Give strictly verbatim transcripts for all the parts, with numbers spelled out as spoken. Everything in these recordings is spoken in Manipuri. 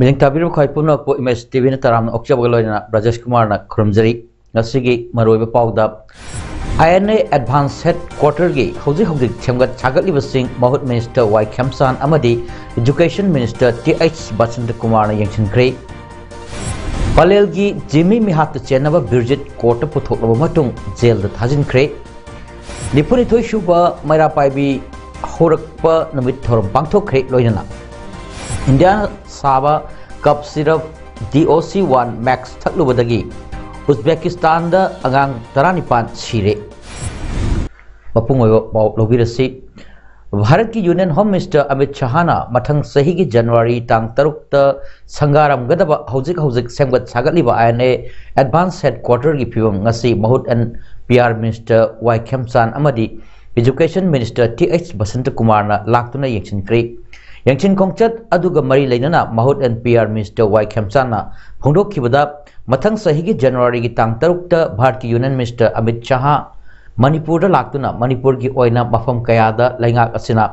ꯃꯤꯠꯌꯦꯡ ꯇꯥꯕꯤꯔꯤꯕ ꯈ꯭ꯋꯥꯏ ꯄꯨꯝꯅꯃꯛꯄꯨ ꯏꯃꯦꯖ ꯇꯤ ꯚꯤꯅ ꯇꯔꯥꯝꯅ ꯑꯣꯛꯆꯕꯒ ꯂꯣꯏꯅꯅ ꯕ꯭ꯔꯖꯦꯁ ꯀꯨꯃꯥꯔꯅ ꯈꯨꯔꯨꯝꯖꯔꯤ꯫ ꯉꯁꯤꯒꯤ ꯃꯔꯨꯑꯣꯏꯕ ꯄꯥꯎꯗ, ꯑꯥꯏ ꯑꯦꯟ ꯑꯦ ꯑꯦꯗꯚꯥꯟꯁ ꯍꯦꯗ ꯀ꯭ꯋꯥꯇꯔꯒꯤ ꯍꯧꯖꯤꯛ ꯍꯧꯖꯤꯛ ꯁꯦꯝꯒꯠ ꯁꯥꯒꯠꯂꯤꯕꯁꯤꯡ ꯃꯍꯨꯠ ꯃꯤꯅꯤꯁꯇꯔ ꯋꯥꯏ ꯈꯦꯝꯆꯥꯟ ꯑꯃꯗꯤ education minister T H Basanta ꯀꯨꯃꯥꯔꯅ ꯌꯦꯡꯁꯤꯟꯈ꯭ꯔꯦ꯫ ꯄꯂꯦꯜꯒꯤ ꯖꯤꯃꯤ ꯃꯤꯍꯥꯠꯇ ꯆꯦꯟꯅꯕ ꯕꯤꯔꯖꯤꯠ ꯀꯣꯔꯠꯇ ꯄꯨꯊꯣꯛꯂꯕ ꯃꯇꯨꯡ ꯖꯦꯜꯗ ꯊꯥꯖꯤꯟꯈ꯭ꯔꯦ꯫ ꯅꯤꯐꯨꯅꯤꯊꯣꯏ ꯁꯨꯕ ꯃꯩꯔꯥ ꯄꯥꯏꯕꯤ ꯍꯧꯔꯛꯄ ꯅꯨꯃꯤꯠ ꯊꯧꯔꯝ ꯄꯥꯡꯊꯣꯛꯈ꯭ꯔꯦ꯫ ꯂꯣꯏꯅꯅ ꯏꯟꯗꯤꯌꯥꯅ ꯁꯥꯕ ꯀꯞ ꯁꯤꯔꯞ ꯗꯤ ꯑꯣ ꯁꯤ ꯋꯥꯟ ꯃꯦꯛꯁ ꯊꯛꯂꯨꯕꯗꯒꯤ ꯎꯖꯕꯦꯀꯤꯁꯇꯥꯟꯗ ꯑꯉꯥꯡ ꯇꯔꯥꯅꯤꯄꯥꯟ ꯁꯤꯔꯦ꯫ ꯃꯄꯨꯡ ꯑꯣꯏꯕ ꯄꯥꯎ ꯂꯧꯕꯤꯔꯁꯤ꯫ ꯚꯥꯔꯠꯀꯤ ꯌꯨꯅꯤꯌꯟ ꯍꯣꯝ ꯃꯤꯅꯤꯁꯇꯔ ꯑꯃꯤꯠ ꯁꯍꯥꯅ ꯃꯊꯪ ꯆꯍꯤꯒꯤ ꯖꯅꯋꯥꯔꯤ ꯇꯥꯡ ꯇꯔꯨꯛꯇ ꯁꯪꯒꯥꯔꯝꯒꯗꯕ ꯍꯧꯖꯤꯛ ꯍꯧꯖꯤꯛ ꯁꯦꯝꯒꯠ ꯁꯥꯒꯠꯂꯤꯕ ꯑꯥꯏ ꯑꯦꯟ ꯑꯦ ꯑꯦꯗꯚꯥꯟꯁ ꯍꯦꯗ ꯀ꯭ꯋꯥꯇꯔꯒꯤ ꯐꯤꯕꯝ ꯉꯁꯤ ꯃꯍꯨꯠ N P R minister Y ꯈꯦꯝꯆꯥꯟ ꯑꯃꯗꯤ education minister T H Basanta ꯀꯨꯃꯥꯔꯅ ꯂꯥꯛꯇꯨꯅ ꯌꯦꯡꯁꯤꯟꯈ꯭ꯔꯦ꯫ ꯌꯦꯡꯁꯤꯟ ꯈꯣꯡꯆꯠ ꯑꯗꯨꯒ ꯃꯔꯤ ꯂꯩꯅꯅ ꯃꯍꯨꯠ ꯑꯦꯟ ꯄꯤ ꯑꯥꯔ ꯃꯤꯅꯤꯁꯇꯔ ꯋꯥꯏ ꯈꯦꯝꯆꯥꯟꯅ ꯐꯣꯡꯗꯣꯛꯈꯤꯕꯗ, ꯃꯊꯪ ꯆꯍꯤꯒꯤ ꯖꯅꯋꯥꯔꯤꯒꯤ ꯇꯥꯡ ꯇꯔꯨꯛꯇ ꯚꯥꯔꯠꯀꯤ ꯌꯨꯅꯤꯌꯟ ꯃꯤꯅꯤꯁꯇꯔ ꯑꯃꯤꯠ ꯁꯍꯥ ꯃꯅꯤꯄꯨꯔꯗ ꯂꯥꯛꯇꯨꯅ ꯃꯅꯤꯄꯨꯔꯒꯤ ꯑꯣꯏꯅ ꯃꯐꯝ ꯀꯌꯥꯗ ꯂꯩꯉꯥꯛ ꯑꯁꯤꯅ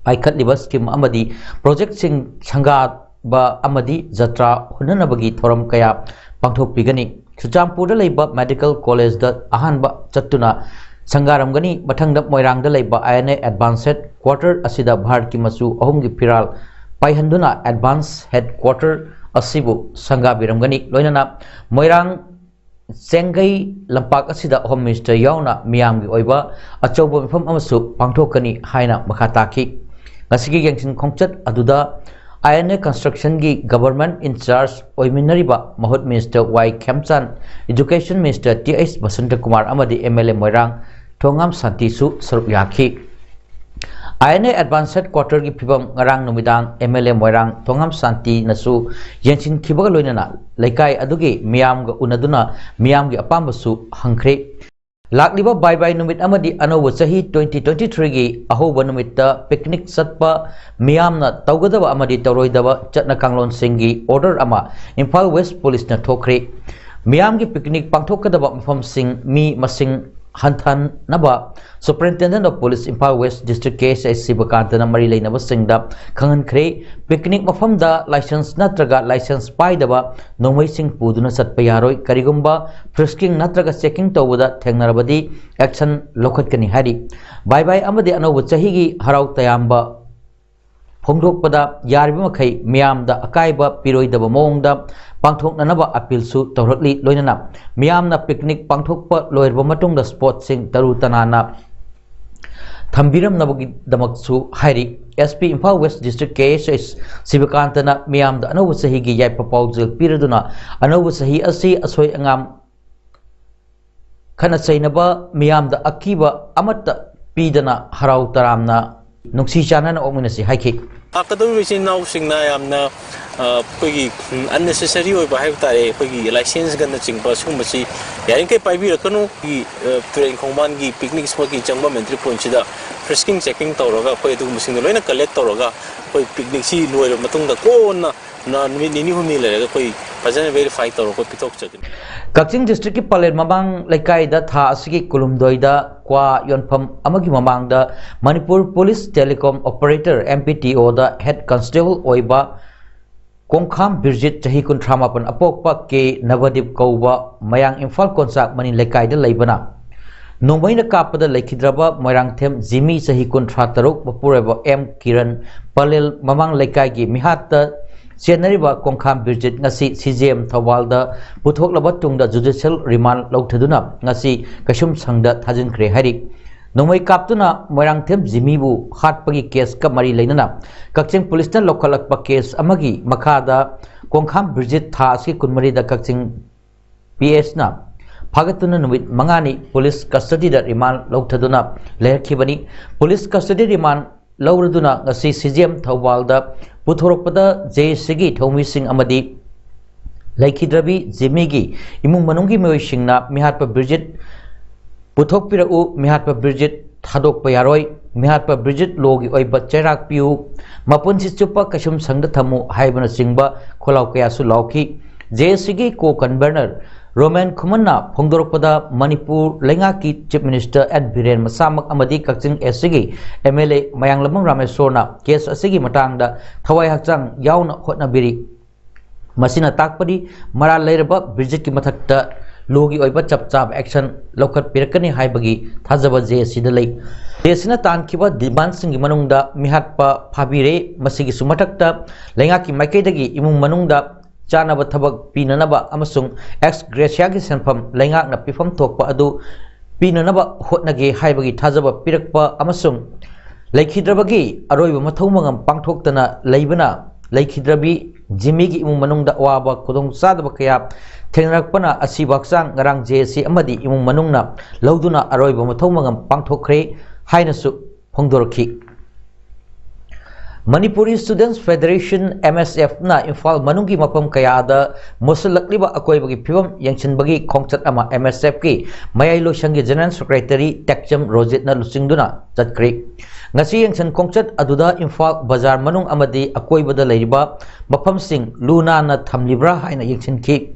ꯄꯥꯏꯈꯠꯂꯤꯕ ꯁ꯭ꯀꯤꯝ ꯑꯃꯗꯤ ꯄ꯭ꯔꯣꯖꯦꯛꯁꯤꯡ ꯁꯪꯒꯥꯕ ꯑꯃꯗꯤ ꯖꯇ꯭ꯔꯥ ꯍꯨꯟꯅꯅꯕꯒꯤ ꯊꯧꯔꯝ ꯀꯌꯥ ꯄꯥꯡꯊꯣꯛꯄꯤꯒꯅꯤ꯫ ꯆꯨꯔꯆꯥꯟꯄꯨꯔꯗ ꯂꯩꯕ ꯃꯦꯗꯤꯀꯦꯜ ꯀꯣꯂꯦꯖꯗ ꯑꯍꯥꯟꯕ ꯆꯠꯇꯨꯅ ꯁꯪꯒꯥꯔꯝꯒꯅꯤ꯫ ꯃꯊꯪꯗ ꯃꯣꯏꯔꯥꯡꯗ ꯂꯩꯕ I N A advance head quarter ꯑꯁꯤꯗ ꯚꯥꯔꯠꯀꯤ ꯃꯆꯨ ꯑꯍꯨꯝꯒꯤ ꯐꯤꯔꯥꯜ ꯄꯥꯏꯍꯟꯗꯨꯅ ꯑꯦꯗꯚꯥꯟꯁ ꯍꯦꯗ ꯀ꯭ꯋꯥꯇꯔ ꯑꯁꯤꯕꯨ ꯁꯪꯒꯥꯕꯤꯔꯝꯒꯅꯤ꯫ ꯂꯣꯏꯅꯅ ꯃꯣꯏꯔꯥꯡ ꯆꯦꯡꯒꯩ ꯂꯝꯄꯥꯛ ꯑꯁꯤꯗ ꯍꯣꯝ ꯃꯤꯅꯤꯁꯇꯔ ꯌꯥꯎꯅ ꯃꯤꯌꯥꯝꯒꯤ ꯑꯣꯏꯕ ꯑꯆꯧꯕ ꯃꯤꯐꯝ ꯑꯃꯁꯨ ꯄꯥꯡꯊꯣꯛꯀꯅꯤ ꯍꯥꯏꯅ ꯃꯈꯥ ꯇꯥꯈꯤ꯫ ꯉꯁꯤꯒꯤ ꯌꯦꯡꯁꯤꯟ ꯈꯣꯡꯆꯠ ꯑꯗꯨꯗ ꯑꯥꯏ ꯑꯦꯟ ꯑꯦ ꯀꯟꯁꯇ꯭ꯔꯛꯁꯟꯒꯤ ꯒꯕꯔꯃꯦꯟ ꯏꯟꯆꯥꯔꯖ ꯑꯣꯏꯃꯤꯟꯅꯔꯤꯕ ꯃꯍꯨꯠ minister Y Khemchand, education minister T H Basanta Kumar ꯑꯃꯗꯤ ꯑꯦꯝ ꯑꯦꯜ ꯑꯦ ꯃꯣꯏꯔꯥꯡ ꯊꯣꯉꯥꯝ ꯁꯥꯟꯇꯤꯁꯨ ꯁꯔꯨꯛ ꯌꯥꯈꯤ꯫ ꯑꯥꯏ ꯑꯦꯟ ꯑꯦ Advance Headquarterꯒꯤ ꯐꯤꯕꯝ ꯉꯔꯥꯡ ꯅꯨꯃꯤꯗꯥꯡ ꯑꯦꯝ ꯑꯦꯜ ꯑꯦ ꯃꯣꯏꯔꯥꯡ ꯊꯣꯉꯥꯝ ꯁꯥꯟꯇꯤꯅꯁꯨ ꯌꯦꯡꯁꯤꯟꯈꯤꯕꯒ ꯂꯣꯏꯅꯅ ꯂꯩꯀꯥꯏ ꯑꯗꯨꯒꯤ ꯃꯤꯌꯥꯝꯒ ꯎꯅꯗꯨꯅ ꯃꯤꯌꯥꯝꯒꯤ ꯑꯄꯥꯝꯕꯁꯨ ꯍꯪꯈ꯭ꯔꯦ꯫ ꯂꯥꯛꯂꯤꯕ ꯕꯥꯏ ꯕꯥꯏ ꯅꯨꯃꯤꯠ ꯑꯃꯗꯤ ꯑꯅꯧꯕ ꯆꯍꯤ twenty twenty threeꯒꯤ ꯑꯍꯧꯕ ꯅꯨꯃꯤꯠꯇ ꯄꯤꯛꯅꯤꯛ ꯆꯠꯄ ꯃꯤꯌꯥꯝꯅ ꯇꯧꯒꯗꯕ ꯑꯃꯗꯤ ꯇꯧꯔꯣꯏꯗꯕ ꯆꯠꯅ ꯀꯥꯡꯂꯣꯟꯁꯤꯡꯒꯤ order ꯑꯃ ꯏꯝꯐꯥꯜ West Policeꯅ ꯊꯣꯛꯈ꯭ꯔꯦ꯫ ꯃꯤꯌꯥꯝꯒꯤ ꯄꯤꯛꯅꯤꯛ ꯄꯥꯡꯊꯣꯛꯀꯗꯕ ꯃꯐꯝꯁꯤꯡ ꯃꯤ ꯃꯁꯤꯡ ꯍꯟꯊꯅꯕ Superintendent of Police Imphal West District K S H ꯁꯤꯕꯀꯥꯟꯇꯅ ꯃꯔꯤ ꯂꯩꯅꯕꯁꯤꯡꯗ ꯈꯪꯍꯟꯈ꯭ꯔꯦ꯫ ꯄꯤꯛꯅꯤꯛ ꯃꯐꯝꯗ license ꯅꯠꯇ꯭ꯔꯒ license ꯄꯥꯏꯗꯕ ꯅꯣꯡꯃꯩꯁꯤꯡ ꯄꯨꯗꯨꯅ ꯆꯠꯄ ꯌꯥꯔꯣꯏ꯫ ꯀꯔꯤꯒꯨꯝꯕ frisking ꯅꯠꯇ꯭ꯔꯒ checking ꯇꯧꯕꯗ ꯊꯦꯡꯅꯔꯕꯗꯤ action ꯂꯧꯈꯠꯀꯅꯤ ꯍꯥꯏꯔꯤ꯫ ꯕꯥꯏ ꯕꯥꯏ ꯑꯃꯗꯤ ꯑꯅꯧꯕ ꯆꯍꯤꯒꯤ ꯍꯔꯥꯎ ꯇꯌꯥꯝꯕ ꯐꯣꯡꯗꯣꯛꯄꯗ ꯌꯥꯔꯤꯕ ꯃꯈꯩ ꯃꯤꯌꯥꯝꯗ ꯑꯀꯥꯏꯕ ꯄꯤꯔꯣꯏꯗꯕ ꯃꯑꯣꯡꯗ ꯄꯥꯡꯊꯣꯛꯅꯅꯕ appealꯁꯨ ꯇꯧꯔꯛꯂꯤ꯫ ꯂꯣꯏꯅꯅ ꯃꯤꯌꯥꯝꯅ ꯄꯤꯛꯅꯤꯛ ꯄꯥꯡꯊꯣꯛꯄ ꯂꯣꯏꯔꯕ ꯃꯇꯨꯡꯗ spotꯁꯤꯡ ꯇꯔꯨ ꯇꯅꯥꯟꯅ ꯊꯝꯕꯤꯔꯝꯅꯕꯒꯤꯗꯃꯛꯁꯨ ꯍꯥꯏꯔꯤ꯫ S P Imphal West District K S H ꯁꯤꯕꯀꯥꯟꯇꯅ ꯃꯤꯌꯥꯝꯗ ꯑꯅꯧꯕ ꯆꯍꯤꯒꯤ ꯌꯥꯏꯐ ꯄꯥꯎꯖꯦꯜ ꯄꯤꯔꯗꯨꯅ ꯑꯅꯧꯕ ꯆꯍꯤ ꯑꯁꯤ ꯑꯁꯣꯏ ꯑꯉꯥꯝ ꯈꯠꯅ ꯆꯩꯅꯕ ꯃꯤꯌꯥꯝꯗ ꯑꯀꯤꯕ ꯑꯃꯠꯇ ꯄꯤꯗꯅ ꯍꯔꯥꯎ ꯇꯔꯥꯝꯅ ꯅꯨꯡꯁꯤ ꯆꯥꯟꯅꯅ ꯑꯣꯛꯃꯤꯟꯅꯁꯤ ꯍꯥꯏꯈꯤ꯫ ꯂꯥꯛꯀꯗꯧꯔꯤꯕ ꯏꯆꯤꯟ ꯏꯅꯥꯎꯁꯤꯡꯅ ꯌꯥꯝꯅ, ꯑ, ꯑꯩꯈꯣꯏꯒꯤ, ꯎꯝ, unnecessary ꯑꯣꯏꯕ ꯍꯥꯏꯕ ꯇꯥꯔꯦ, ꯑꯩꯈꯣꯏꯒꯤ licenseꯒꯅꯆꯤꯡꯕ ꯁꯤꯒꯨꯝꯕꯁꯤ ꯌꯥꯔꯤꯈꯩ ꯄꯥꯏꯕꯤꯔꯛꯀꯅꯨ꯫ ꯑꯩꯈꯣꯏꯒꯤ, ꯑ, ꯇꯨꯔꯦꯟ ꯈꯣꯡꯕꯥꯟꯒꯤ picnic spotꯀꯤ ꯆꯪꯐꯝ entry pointꯁꯤꯗ frisking checking ꯇꯧꯔꯒ ꯑꯩꯈꯣꯏ ꯑꯗꯨꯒꯨꯝꯕꯁꯤꯡꯗꯣ ꯂꯣꯏꯅ collect ꯇꯧꯔꯒ ꯑꯩꯈꯣꯏ picnicꯁꯤ ꯂꯣꯏꯔꯕ ꯃꯇꯨꯡꯗ ꯀꯣꯟꯅ ꯅ-, ꯅꯨꯃꯤꯠ ꯅꯤꯅꯤ ꯍꯨꯝꯅꯤ ꯂꯩꯔꯒ ꯑꯩꯈꯣꯏ ꯐꯖꯅ verify ꯇꯧꯔꯒ ꯑꯩꯈꯣꯏ ꯄꯤꯊꯣꯛꯆꯒꯅꯤ꯫ ꯀꯛꯆꯤꯡ districtꯀꯤ ꯄꯂꯦꯜ ꯃꯃꯥꯡ ꯂꯩꯀꯥꯏꯗ ꯊꯥ ꯑꯁꯤꯒꯤ ꯀꯨꯟꯍꯨꯝꯗꯣꯏꯗ ꯀ꯭ꯋꯥ ꯌꯣꯟꯐꯝ ꯑꯃꯒꯤ ꯃꯃꯥꯡꯗ Manipur Police Telecom Operator, M P T Oꯗ Head Constable ꯑꯣꯏꯕ ꯀꯣꯡꯈꯥꯝ ꯕꯤꯔꯖꯤꯠ, ꯆꯍꯤ ꯀꯨꯟꯊ꯭ꯔꯥ ꯃꯥꯄꯟ, ꯑꯄꯣꯛꯄ ꯀꯦ ꯅꯕꯗꯤꯞ ꯀꯧꯕ ꯃꯌꯥꯡ ꯏꯝꯐꯥꯜ ꯀꯣꯟꯆꯥꯛ ꯃꯅꯤ ꯂꯩꯀꯥꯏꯗ ꯂꯩꯕꯅ ꯅꯣꯡꯃꯩꯅ ꯀꯥꯞꯄꯗ ꯂꯩꯈꯤꯗ꯭ꯔꯕ ꯃꯣꯏꯔꯥꯡꯊꯦꯝ ꯖꯤꯃꯤ, ꯆꯍꯤ ꯀꯨꯟꯊ꯭ꯔꯥ ꯇꯔꯨꯛ, ꯃꯄꯨꯔꯣꯏꯕ ꯑꯦꯝ ꯀꯤꯔꯟ, ꯄꯂꯦꯜ ꯃꯃꯥꯡ ꯂꯩꯀꯥꯏꯒꯤ ꯃꯤꯍꯥꯠꯇ ꯆꯦꯟꯅꯔꯤꯕ ꯀꯣꯡꯈꯥꯝ ꯕꯤꯔꯖꯤꯠ ꯉꯁꯤ C J M ꯊꯧꯕꯥꯜꯗ ꯄꯨꯊꯣꯛꯂꯕ ꯇꯨꯡꯗ judicial remand ꯂꯧꯊꯗꯨꯅ ꯉꯁꯤ ꯀꯩꯁꯨꯝꯁꯪꯗ ꯊꯥꯖꯤꯟꯈ꯭ꯔꯦ ꯍꯥꯏꯔꯤ꯫ ꯅꯣꯡꯃꯩ ꯀꯥꯞꯇꯨꯅ ꯃꯣꯏꯔꯥꯡꯊꯦꯝ ꯖꯤꯃꯤꯕꯨ ꯍꯥꯠꯄꯒꯤ caseꯀ ꯃꯔꯤ ꯂꯩꯅꯅ ꯀꯛꯆꯤꯡ policeꯅ ꯂꯧꯈꯠꯂꯛꯄ case ꯑꯃꯒꯤ ꯃꯈꯥꯗ ꯀꯣꯡꯈꯥꯝ ꯕꯤꯔꯖꯤꯠ ꯊꯥ ꯑꯁꯤꯒꯤ ꯀꯨꯟꯃꯔꯤꯗ ꯀꯛꯆꯤꯡ P Sꯅ ꯐꯥꯒꯠꯇꯨꯅ ꯅꯨꯃꯤꯠ ꯃꯉꯥꯅꯤ ꯄꯨꯂꯤꯁ ꯀꯁꯇꯗꯤꯗ ꯔꯤꯃꯥꯟ ꯂꯧꯊꯗꯨꯅ ꯂꯩꯔꯛꯈꯤꯕꯅꯤ꯫ ꯄꯨꯂꯤꯁ ꯀꯁꯇꯗꯤ ꯔꯤꯃꯥꯟ ꯂꯧꯔꯗꯨꯅ ꯉꯁꯤ ꯁꯤ ꯖꯤ ꯑꯦꯝ ꯊꯧꯕꯥꯜꯗ ꯄꯨꯊꯣꯔꯛꯄꯗ ꯖꯦ ꯑꯦ ꯁꯤꯒꯤ ꯊꯧꯃꯤꯁꯤꯡ ꯑꯃꯗꯤ ꯂꯩꯈꯤꯗ꯭ꯔꯕꯤ ꯖꯤꯃꯤꯒꯤ ꯏꯃꯨꯡ ꯃꯅꯨꯡꯒꯤ ꯃꯤꯑꯣꯏꯁꯤꯡꯅ ꯃꯤꯍꯥꯠꯄ ꯕ꯭ꯔꯤꯖꯤꯠ ꯄꯨꯊꯣꯛꯄꯤꯔꯛꯎ, ꯃꯤꯍꯥꯠꯄ ꯕ꯭ꯔꯤꯖꯤꯠ ꯊꯥꯗꯣꯛꯄ ꯌꯥꯔꯣꯏ, ꯃꯤꯍꯥꯠꯄ ꯕ꯭ꯔꯤꯖꯤꯠ ꯂꯣꯒꯤ ꯑꯣꯏꯕ ꯆꯩꯔꯥꯛ ꯄꯤꯌꯨ, ꯃꯄꯨꯟꯁꯤ ꯆꯨꯞꯄ ꯀꯩꯁꯨꯝꯁꯪꯗ ꯊꯝꯃꯨ ꯍꯥꯏꯕꯅꯆꯤꯡꯕ ꯈꯣꯜꯂꯥꯎ ꯀꯌꯥꯁꯨ ꯂꯥꯎꯈꯤ꯫ ꯖꯦ ꯑꯦ ꯁꯤꯒꯤ ꯀꯣ ꯀꯟꯚꯦꯅꯔ ꯔꯣꯃꯦꯟ ꯈꯨꯃꯟꯅ ꯐꯣꯡꯗꯣꯔꯛꯄꯗ, ꯃꯅꯤꯄꯨꯔ ꯂꯩꯉꯥꯛꯀꯤ ꯆꯤꯐ ꯃꯤꯅꯤꯁꯇꯔ ꯑꯦꯟ ꯕꯤꯔꯦꯟ ꯃꯁꯥꯃꯛ ꯑꯃꯗꯤ ꯀꯛꯆꯤꯡ ꯑꯦ ꯁꯤꯒꯤ ꯑꯦꯝ ꯑꯦꯜ ꯑꯦ ꯃꯌꯥꯡꯂꯝꯕꯝ ꯔꯥꯃꯦꯁꯣꯔꯅ ꯀꯦꯁ ꯑꯁꯤꯒꯤ ꯃꯇꯥꯡꯗ ꯊꯋꯥꯏ ꯍꯛꯆꯥꯡ ꯌꯥꯎꯅ ꯍꯣꯠꯅꯕꯤꯔꯤ꯫ ꯃꯁꯤꯅ ꯇꯥꯛꯄꯗꯤ ꯃꯔꯥꯜ ꯂꯩꯔꯕ ꯕ꯭ꯔꯤꯖꯤꯠꯀꯤ ꯃꯊꯛꯇ ꯂꯣꯒꯤ ꯑꯣꯏꯕ ꯆꯞ ꯆꯥꯕ ꯑꯦꯛꯁꯟ ꯂꯧꯈꯠꯄꯤꯔꯛꯀꯅꯤ ꯍꯥꯏꯕꯒꯤ ꯊꯥꯖꯕ ꯖꯦ ꯑꯦ ꯁꯤꯗ ꯂꯩ꯫ ꯖꯦ ꯑꯦ ꯁꯤꯅ ꯇꯥꯟꯈꯤꯕ ꯗꯤꯃꯥꯟꯁꯤꯡꯒꯤ ꯃꯅꯨꯡꯗ ꯃꯤꯍꯥꯠꯄ ꯐꯥꯕꯤꯔꯦ, ꯃꯁꯤꯒꯤꯁꯨ ꯃꯊꯛꯇ ꯂꯩꯉꯥꯛꯀꯤ ꯃꯥꯏꯀꯩꯗꯒꯤ ꯏꯃꯨꯡ ꯃꯅꯨꯡꯗ ꯆꯥꯅꯕ ꯊꯕꯛ ꯄꯤꯅꯅꯕ ꯑꯃꯁꯨꯡ ꯑꯦꯛꯁ ꯒ꯭ꯔꯦꯁꯤꯌꯥꯒꯤ ꯁꯦꯟꯐꯝ ꯂꯩꯉꯥꯛꯅ ꯄꯤꯐꯝ ꯊꯣꯛꯄ ꯑꯗꯨ ꯄꯤꯅꯅꯕ ꯍꯣꯠꯅꯒꯦ ꯍꯥꯏꯕꯒꯤ ꯊꯥꯖꯕ ꯄꯤꯔꯛꯄ ꯑꯃꯁꯨꯡ ꯂꯩꯈꯤꯗ꯭ꯔꯕꯒꯤ ꯑꯔꯣꯏꯕ ꯃꯊꯧ ꯃꯉꯝ ꯄꯥꯡꯊꯣꯛꯇꯅ ꯂꯩꯕꯅ ꯂꯩꯈꯤꯗ꯭ꯔꯕꯤ ꯖꯤꯃꯤꯒꯤ ꯏꯃꯨꯡ ꯃꯅꯨꯡꯗ ꯑꯋꯥꯕ ꯈꯨꯗꯣꯡꯆꯥꯗꯕ ꯀꯌꯥ ꯊꯦꯡꯅꯔꯛꯄꯅ ꯑꯁꯤꯕ ꯍꯛꯆꯥꯡ ꯉꯔꯥꯡ ꯖꯦ ꯑꯦ ꯁꯤ ꯑꯃꯗꯤ ꯏꯃꯨꯡ ꯃꯅꯨꯡꯅ ꯂꯧꯗꯨꯅ ꯑꯔꯣꯏꯕ ꯃꯊꯧ ꯃꯉꯝ ꯄꯥꯡꯊꯣꯛꯈ꯭ꯔꯦ ꯍꯥꯏꯅꯁꯨ ꯐꯣꯡꯗꯣꯔꯛꯈꯤ꯫ ꯃꯅꯤꯄꯨꯔꯤ ꯁ꯭ꯇꯨꯗꯦꯟꯠꯁ ꯐꯦꯗꯔꯦꯁꯟ, ꯑꯦꯝ ꯑꯦꯁ ꯑꯦꯐꯅ ꯏꯝꯐꯥꯜ ꯃꯅꯨꯡꯒꯤ ꯃꯐꯝ ꯀꯌꯥꯗ ꯃꯣꯠꯁꯤꯜꯂꯛꯂꯤꯕ ꯑꯀꯣꯏꯕꯒꯤ ꯐꯤꯕꯝ ꯌꯦꯡꯁꯤꯟꯕꯒꯤ ꯈꯣꯡꯆꯠ ꯑꯃ ꯑꯦꯝ ꯑꯦꯁ ꯑꯦꯐꯀꯤ ꯃꯌꯥꯏ ꯂꯣꯏꯁꯪꯒꯤ ꯖꯦꯅꯔꯦꯜ ꯁꯦꯀ꯭ꯔꯦꯇꯔꯤ ꯇꯦꯛꯆꯝ ꯔꯣꯖꯤꯠꯅ ꯂꯨꯆꯤꯡꯗꯨꯅ ꯆꯠꯈ꯭ꯔꯦ꯫ ꯉꯁꯤ ꯌꯦꯡꯁꯤꯟ ꯈꯣꯡꯆꯠ ꯑꯗꯨꯗ ꯏꯝꯐꯥꯜ ꯕꯖꯥꯔ ꯃꯅꯨꯡ ꯑꯃꯗꯤ ꯑꯀꯣꯏꯕꯗ ꯂꯩꯔꯤꯕ ꯃꯐꯝꯁꯤꯡ ꯂꯨ ꯅꯥꯟꯅ ꯊꯝꯂꯤꯕ꯭ꯔꯥ ꯍꯥꯏꯅ ꯌꯦꯡꯁꯤꯟꯈꯤ꯫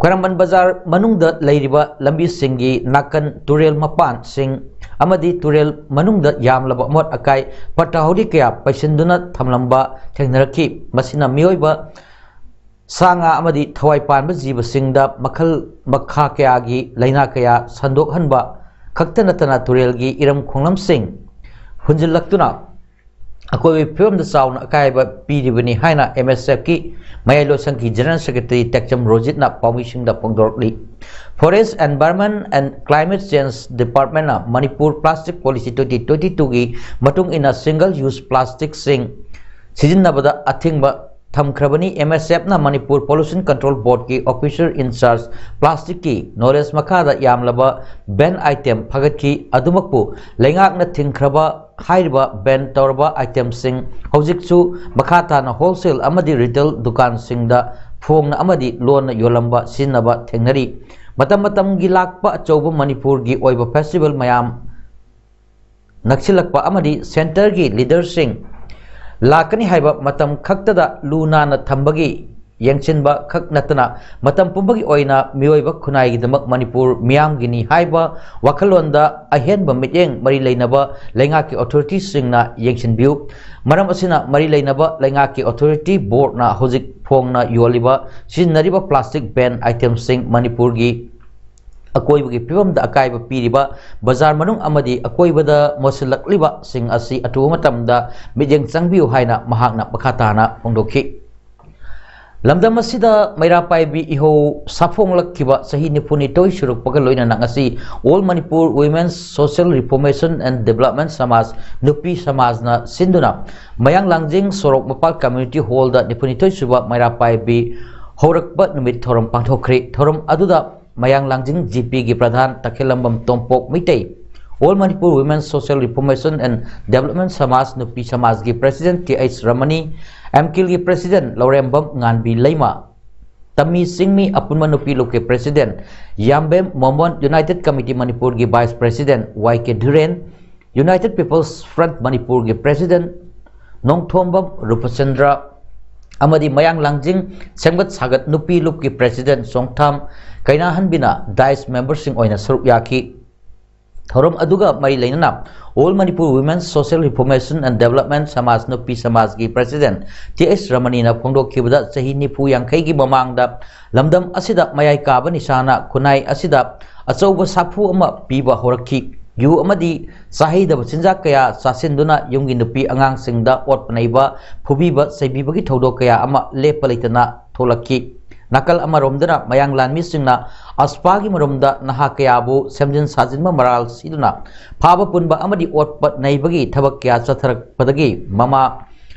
ꯈ꯭ꯋꯥꯏꯔꯝꯕꯟ ꯕꯖꯥꯔ ꯃꯅꯨꯡꯗ ꯂꯩꯔꯤꯕ ꯂꯝꯕꯤꯁꯤꯡꯒꯤ ꯅꯥꯀꯟ, ꯇꯨꯔꯦꯜ ꯃꯄꯥꯟꯁꯤꯡ ꯑꯃꯗꯤ ꯇꯨꯔꯦꯜ ꯃꯅꯨꯡꯗ ꯌꯥꯝꯂꯕ ꯑꯃꯣꯠ ꯑꯀꯥꯏ, ꯐꯠꯇ ꯍꯥꯎꯗꯤ ꯀꯌꯥ ꯄꯩꯁꯤꯟꯗꯨꯅ ꯊꯝꯂꯝꯕ ꯊꯦꯡꯅꯔꯛꯈꯤ꯫ ꯃꯁꯤꯅ ꯃꯤꯑꯣꯏꯕ, ꯁꯥ ꯉꯥ ꯑꯃꯗꯤ ꯊꯋꯥꯏ ꯄꯥꯟꯕ ꯖꯤꯕꯁꯤꯡꯗ ꯃꯈꯜ ꯃꯈꯥ ꯀꯌꯥꯒꯤ ꯂꯥꯏꯅꯥ ꯀꯌꯥ ꯁꯟꯗꯣꯛꯍꯟꯕ ꯈꯛꯇ ꯅꯠꯇꯅ ꯇꯨꯔꯦꯜꯒꯤ ꯏꯔꯝ ꯈꯣꯡꯂꯝꯁꯤꯡ ꯍꯨꯟꯖꯤꯜꯂꯛꯇꯨꯅ ꯑꯀꯣꯏꯕꯒꯤ ꯐꯤꯕꯝꯗ ꯆꯥꯎꯅ ꯑꯀꯥꯏꯕ ꯄꯤꯔꯤꯕꯅꯤ ꯍꯥꯏꯅ ꯑꯦꯝ ꯑꯦꯁ ꯑꯦꯐꯀꯤ ꯃꯌꯥꯏ ꯂꯣꯏꯁꯪꯒꯤ ꯖꯦꯅꯔꯦꯜ ꯁꯦꯀ꯭ꯔꯦꯇꯔꯤ ꯇꯦꯛꯆꯝ ꯔꯣꯖꯤꯠꯅ ꯄꯥꯎꯃꯤꯁꯤꯡꯗ ꯐꯣꯡꯗꯣꯔꯛꯂꯤ꯫ Forest, Environment and Climate Change Departmentꯅ Manipur Plastic Policy twenty twenty twoꯒꯤ ꯃꯇꯨꯡ ꯏꯟꯅ single use plasticꯁꯤꯡ ꯁꯤꯖꯤꯟꯅꯕꯗ ꯑꯊꯤꯡꯕ ꯊꯝꯈ꯭ꯔꯕꯅꯤ꯫ M S F ꯅ, Manipur Pollution Control Board ꯀꯤ officer in charge, plastic ꯀꯤ knowledge ꯃꯈꯥꯗ ꯌꯥꯝꯂꯕ ban item ꯐꯒꯠꯈꯤ꯫ ꯑꯗꯨꯃꯛꯄꯨ ꯂꯩꯉꯥꯛꯅ ꯊꯤꯡꯈ꯭ꯔꯕ ꯍꯥꯏꯔꯤꯕ ban ꯇꯧꯔꯕ item ꯁꯤꯡ ꯍꯧꯖꯤꯛꯁꯨ ꯃꯈꯥ ꯇꯥꯅ wholesale ꯑꯃꯗꯤ retail ꯗꯨꯀꯥꯟꯁꯤꯡꯗ ꯐꯣꯡꯅ ꯑꯃꯗꯤ ꯂꯣꯟꯅ ꯌꯣꯜꯂꯝꯕ, ꯁꯤꯖꯤꯟꯅꯕ ꯊꯦꯡꯅꯔꯤ꯫ ꯃꯇꯝ ꯃꯇꯝꯒꯤ ꯂꯥꯛꯄ ꯑꯆꯧꯕ ꯃꯅꯤꯄꯨꯔꯒꯤ ꯑꯣꯏꯕ festival ꯃꯌꯥꯝ ꯅꯛꯁꯤꯜꯂꯛꯄ ꯑꯃꯗꯤ centre ꯒꯤ leader ꯁꯤꯡ ꯂꯥꯛꯀꯅꯤ ꯍꯥꯏꯕ ꯃꯇꯝ ꯈꯛꯇꯗ ꯂꯨ ꯅꯥꯟꯅ ꯊꯝꯕꯒꯤ ꯌꯦꯡꯁꯤꯟꯕ ꯈꯛ ꯅꯠꯇꯅ, ꯃꯇꯝ ꯄꯨꯝꯕꯒꯤ ꯑꯣꯏꯅ ꯃꯤꯑꯣꯏꯕ ꯈꯨꯟꯅꯥꯏꯒꯤꯗꯃꯛ ꯃꯅꯤꯄꯨꯔ ꯃꯤꯌꯥꯝꯒꯤꯅꯤ ꯍꯥꯏꯕ ꯋꯥꯈꯜꯂꯣꯟꯗ ꯑꯍꯦꯟꯕ ꯃꯤꯠꯌꯦꯡ ꯃꯔꯤ ꯂꯩꯅꯕ ꯂꯩꯉꯥꯛꯀꯤ authority ꯁꯤꯡꯅ ꯌꯦꯡꯁꯤꯟꯕꯤꯌꯨ꯫ ꯃꯔꯝ ꯑꯁꯤꯅ, ꯃꯔꯤ ꯂꯩꯅꯕ ꯂꯩꯉꯥꯛꯀꯤ authority board ꯅ ꯍꯧꯖꯤꯛ ꯐꯣꯡꯅ ꯌꯣꯜꯂꯤꯕ, ꯁꯤꯖꯤꯟꯅꯔꯤꯕ plastic ban item ꯁꯤꯡ ꯃꯅꯤꯄꯨꯔꯒꯤ ꯑꯀꯣꯏꯕꯒꯤ ꯐꯤꯕꯝꯗ ꯑꯀꯥꯏꯕ ꯄꯤꯔꯤꯕ ꯕꯖꯥꯔ ꯃꯅꯨꯡ ꯑꯃꯗꯤ ꯑꯀꯣꯏꯕꯗ ꯃꯣꯠꯁꯤꯜꯂꯛꯂꯤꯕꯁꯤꯡ ꯑꯁꯤ ꯑꯊꯨꯕ ꯃꯇꯝꯗ ꯃꯤꯠꯌꯦꯡ ꯆꯪꯕꯤꯌꯨ ꯍꯥꯏꯅ ꯃꯍꯥꯛꯅ ꯃꯈꯥ ꯇꯥꯅ ꯐꯣꯡꯗꯣꯛꯈꯤ꯫ ꯂꯝꯗꯝ ꯑꯁꯤꯗ ꯃꯩꯔꯥ ꯄꯥꯏꯕꯤ ꯏꯍꯧ ꯁꯥꯐꯣꯡꯂꯛꯈꯤꯕ ꯆꯍꯤ ꯅꯤꯐꯨꯅꯤꯊꯣꯏ ꯁꯨꯔꯛꯄꯒ ꯂꯣꯏꯅꯅ ꯉꯁꯤ All Manipur Women's Social Reformation and Development ꯁꯃꯥꯖ, ꯅꯨꯄꯤ ꯁꯃꯥꯖꯅ ꯁꯤꯟꯗꯨꯅ ꯃꯌꯥꯡ ꯂꯥꯡꯖꯤꯡ ꯁꯣꯔꯣꯛ ꯃꯄꯥꯜ community hall ꯗ ꯅꯤꯐꯨꯅꯤꯊꯣꯏ ꯁꯨꯕ ꯃꯩꯔꯥ ꯄꯥꯏꯕꯤ ꯍꯧꯔꯛꯄ ꯅꯨꯃꯤꯠ ꯊꯧꯔꯝ ꯄꯥꯡꯊꯣꯛꯈ꯭ꯔꯦ꯫ ꯊꯧꯔꯝ ꯑꯗꯨꯗ ꯃꯌꯥꯡ ꯂꯥꯡꯖꯤꯡ G P ꯒꯤ ꯄ꯭ꯔꯙꯥꯟ ꯇꯈꯦꯜꯂꯝꯕꯝ Tompok Meitei, All Manipur Women Social Reformation and Development ꯁꯃꯥꯖ, ꯅꯨꯄꯤ ꯁꯃꯥꯖꯒꯤ president T H ꯔꯃꯅꯤ, M K L ꯒꯤ president ꯂꯧꯔꯦꯝꯕꯝ ꯉꯥꯟꯕꯤ ꯂꯩꯃ, ꯇꯝꯃꯤ ꯆꯤꯡꯃꯤ ꯑꯄꯨꯟꯕ ꯅꯨꯄꯤ ꯂꯨꯞꯀꯤ president ꯌꯥꯝꯕꯦꯝ ꯃꯣꯃꯣꯟ, United Committee ꯃꯅꯤꯄꯨꯔꯒꯤ vice president Y K ꯙꯤꯔꯦꯟ, United People's Front ꯃꯅꯤꯄꯨꯔꯒꯤ president ꯅꯣꯡꯊꯣꯝꯕꯝ ꯔꯨꯄꯆꯟꯗ꯭ꯔ ꯑꯃꯗꯤ ꯃꯌꯥꯡ ꯂꯥꯡꯖꯤꯡ ꯁꯦꯝꯒꯠ ꯁꯥꯒꯠ ꯅꯨꯄꯤ ꯂꯨꯞꯀꯤ president ꯆꯣꯡꯊꯥꯝ ꯀꯩꯅꯥꯍꯟꯕꯤꯅ dais member ꯁꯤꯡ ꯑꯣꯏꯅ ꯁꯔꯨꯛ ꯌꯥꯈꯤ꯫ ꯊꯧꯔꯝ ꯑꯗꯨꯒ ꯃꯔꯤ ꯂꯩꯅꯅ All Manipur Women Social Reformation and Development ꯁꯃꯥꯖ, ꯅꯨꯄꯤ ꯁꯃꯥꯖꯒꯤ president T H ꯔꯃꯅꯤꯅ ꯐꯣꯡꯗꯣꯛꯈꯤꯕꯗ, ꯆꯍꯤ ꯅꯤꯐꯨ ꯌꯥꯡꯈꯩꯒꯤ ꯃꯃꯥꯡꯗ ꯂꯝꯗꯝ ꯑꯁꯤꯗ ꯃꯌꯥꯏ ꯀꯥꯕ ꯅꯤꯁꯥꯅ ꯈꯨꯟꯅꯥꯏ ꯑꯁꯤꯗ ꯑꯆꯧꯕ ꯁꯥꯐꯨ ꯑꯃ ꯄꯤꯕ ꯍꯧꯔꯛꯈꯤ꯫ ꯌꯨ ꯑꯃꯗꯤ ꯆꯥꯍꯩꯗꯕ ꯆꯤꯟꯖꯥꯛ ꯀꯌꯥ ꯆꯥꯁꯤꯟꯗꯨꯅ ꯌꯨꯝꯒꯤ ꯅꯨꯄꯤ ꯑꯉꯥꯡꯁꯤꯡꯗ ꯑꯣꯠꯄ ꯅꯩꯕ, ꯐꯨꯕꯤꯕ ꯆꯩꯕꯤꯕꯒꯤ ꯊꯧꯗꯣꯛ ꯀꯌꯥ ꯑꯃ ꯂꯦꯞꯄ ꯂꯩꯇꯅ ꯊꯣꯛꯂꯛꯈꯤ꯫ ꯅꯥꯀꯜ ꯑꯃꯔꯣꯝꯗꯅ ꯃꯌꯥꯡ ꯂꯥꯟꯃꯤꯁꯤꯡꯅ ꯑꯁꯄꯥꯒꯤ ꯃꯔꯨꯝꯗ ꯅꯍꯥ ꯀꯌꯥꯕꯨ ꯁꯦꯝꯖꯤꯟ ꯁꯥꯖꯤꯟꯕ ꯃꯔꯥꯜ ꯁꯤꯗꯨꯅ ꯐꯥꯕ ꯄꯨꯟꯕ ꯑꯃꯗꯤ ꯑꯣꯠꯄ ꯅꯩꯕꯒꯤ ꯊꯕꯛ ꯀꯌꯥ ꯆꯠꯊꯔꯛꯄꯗꯒꯤ ꯃꯃꯥ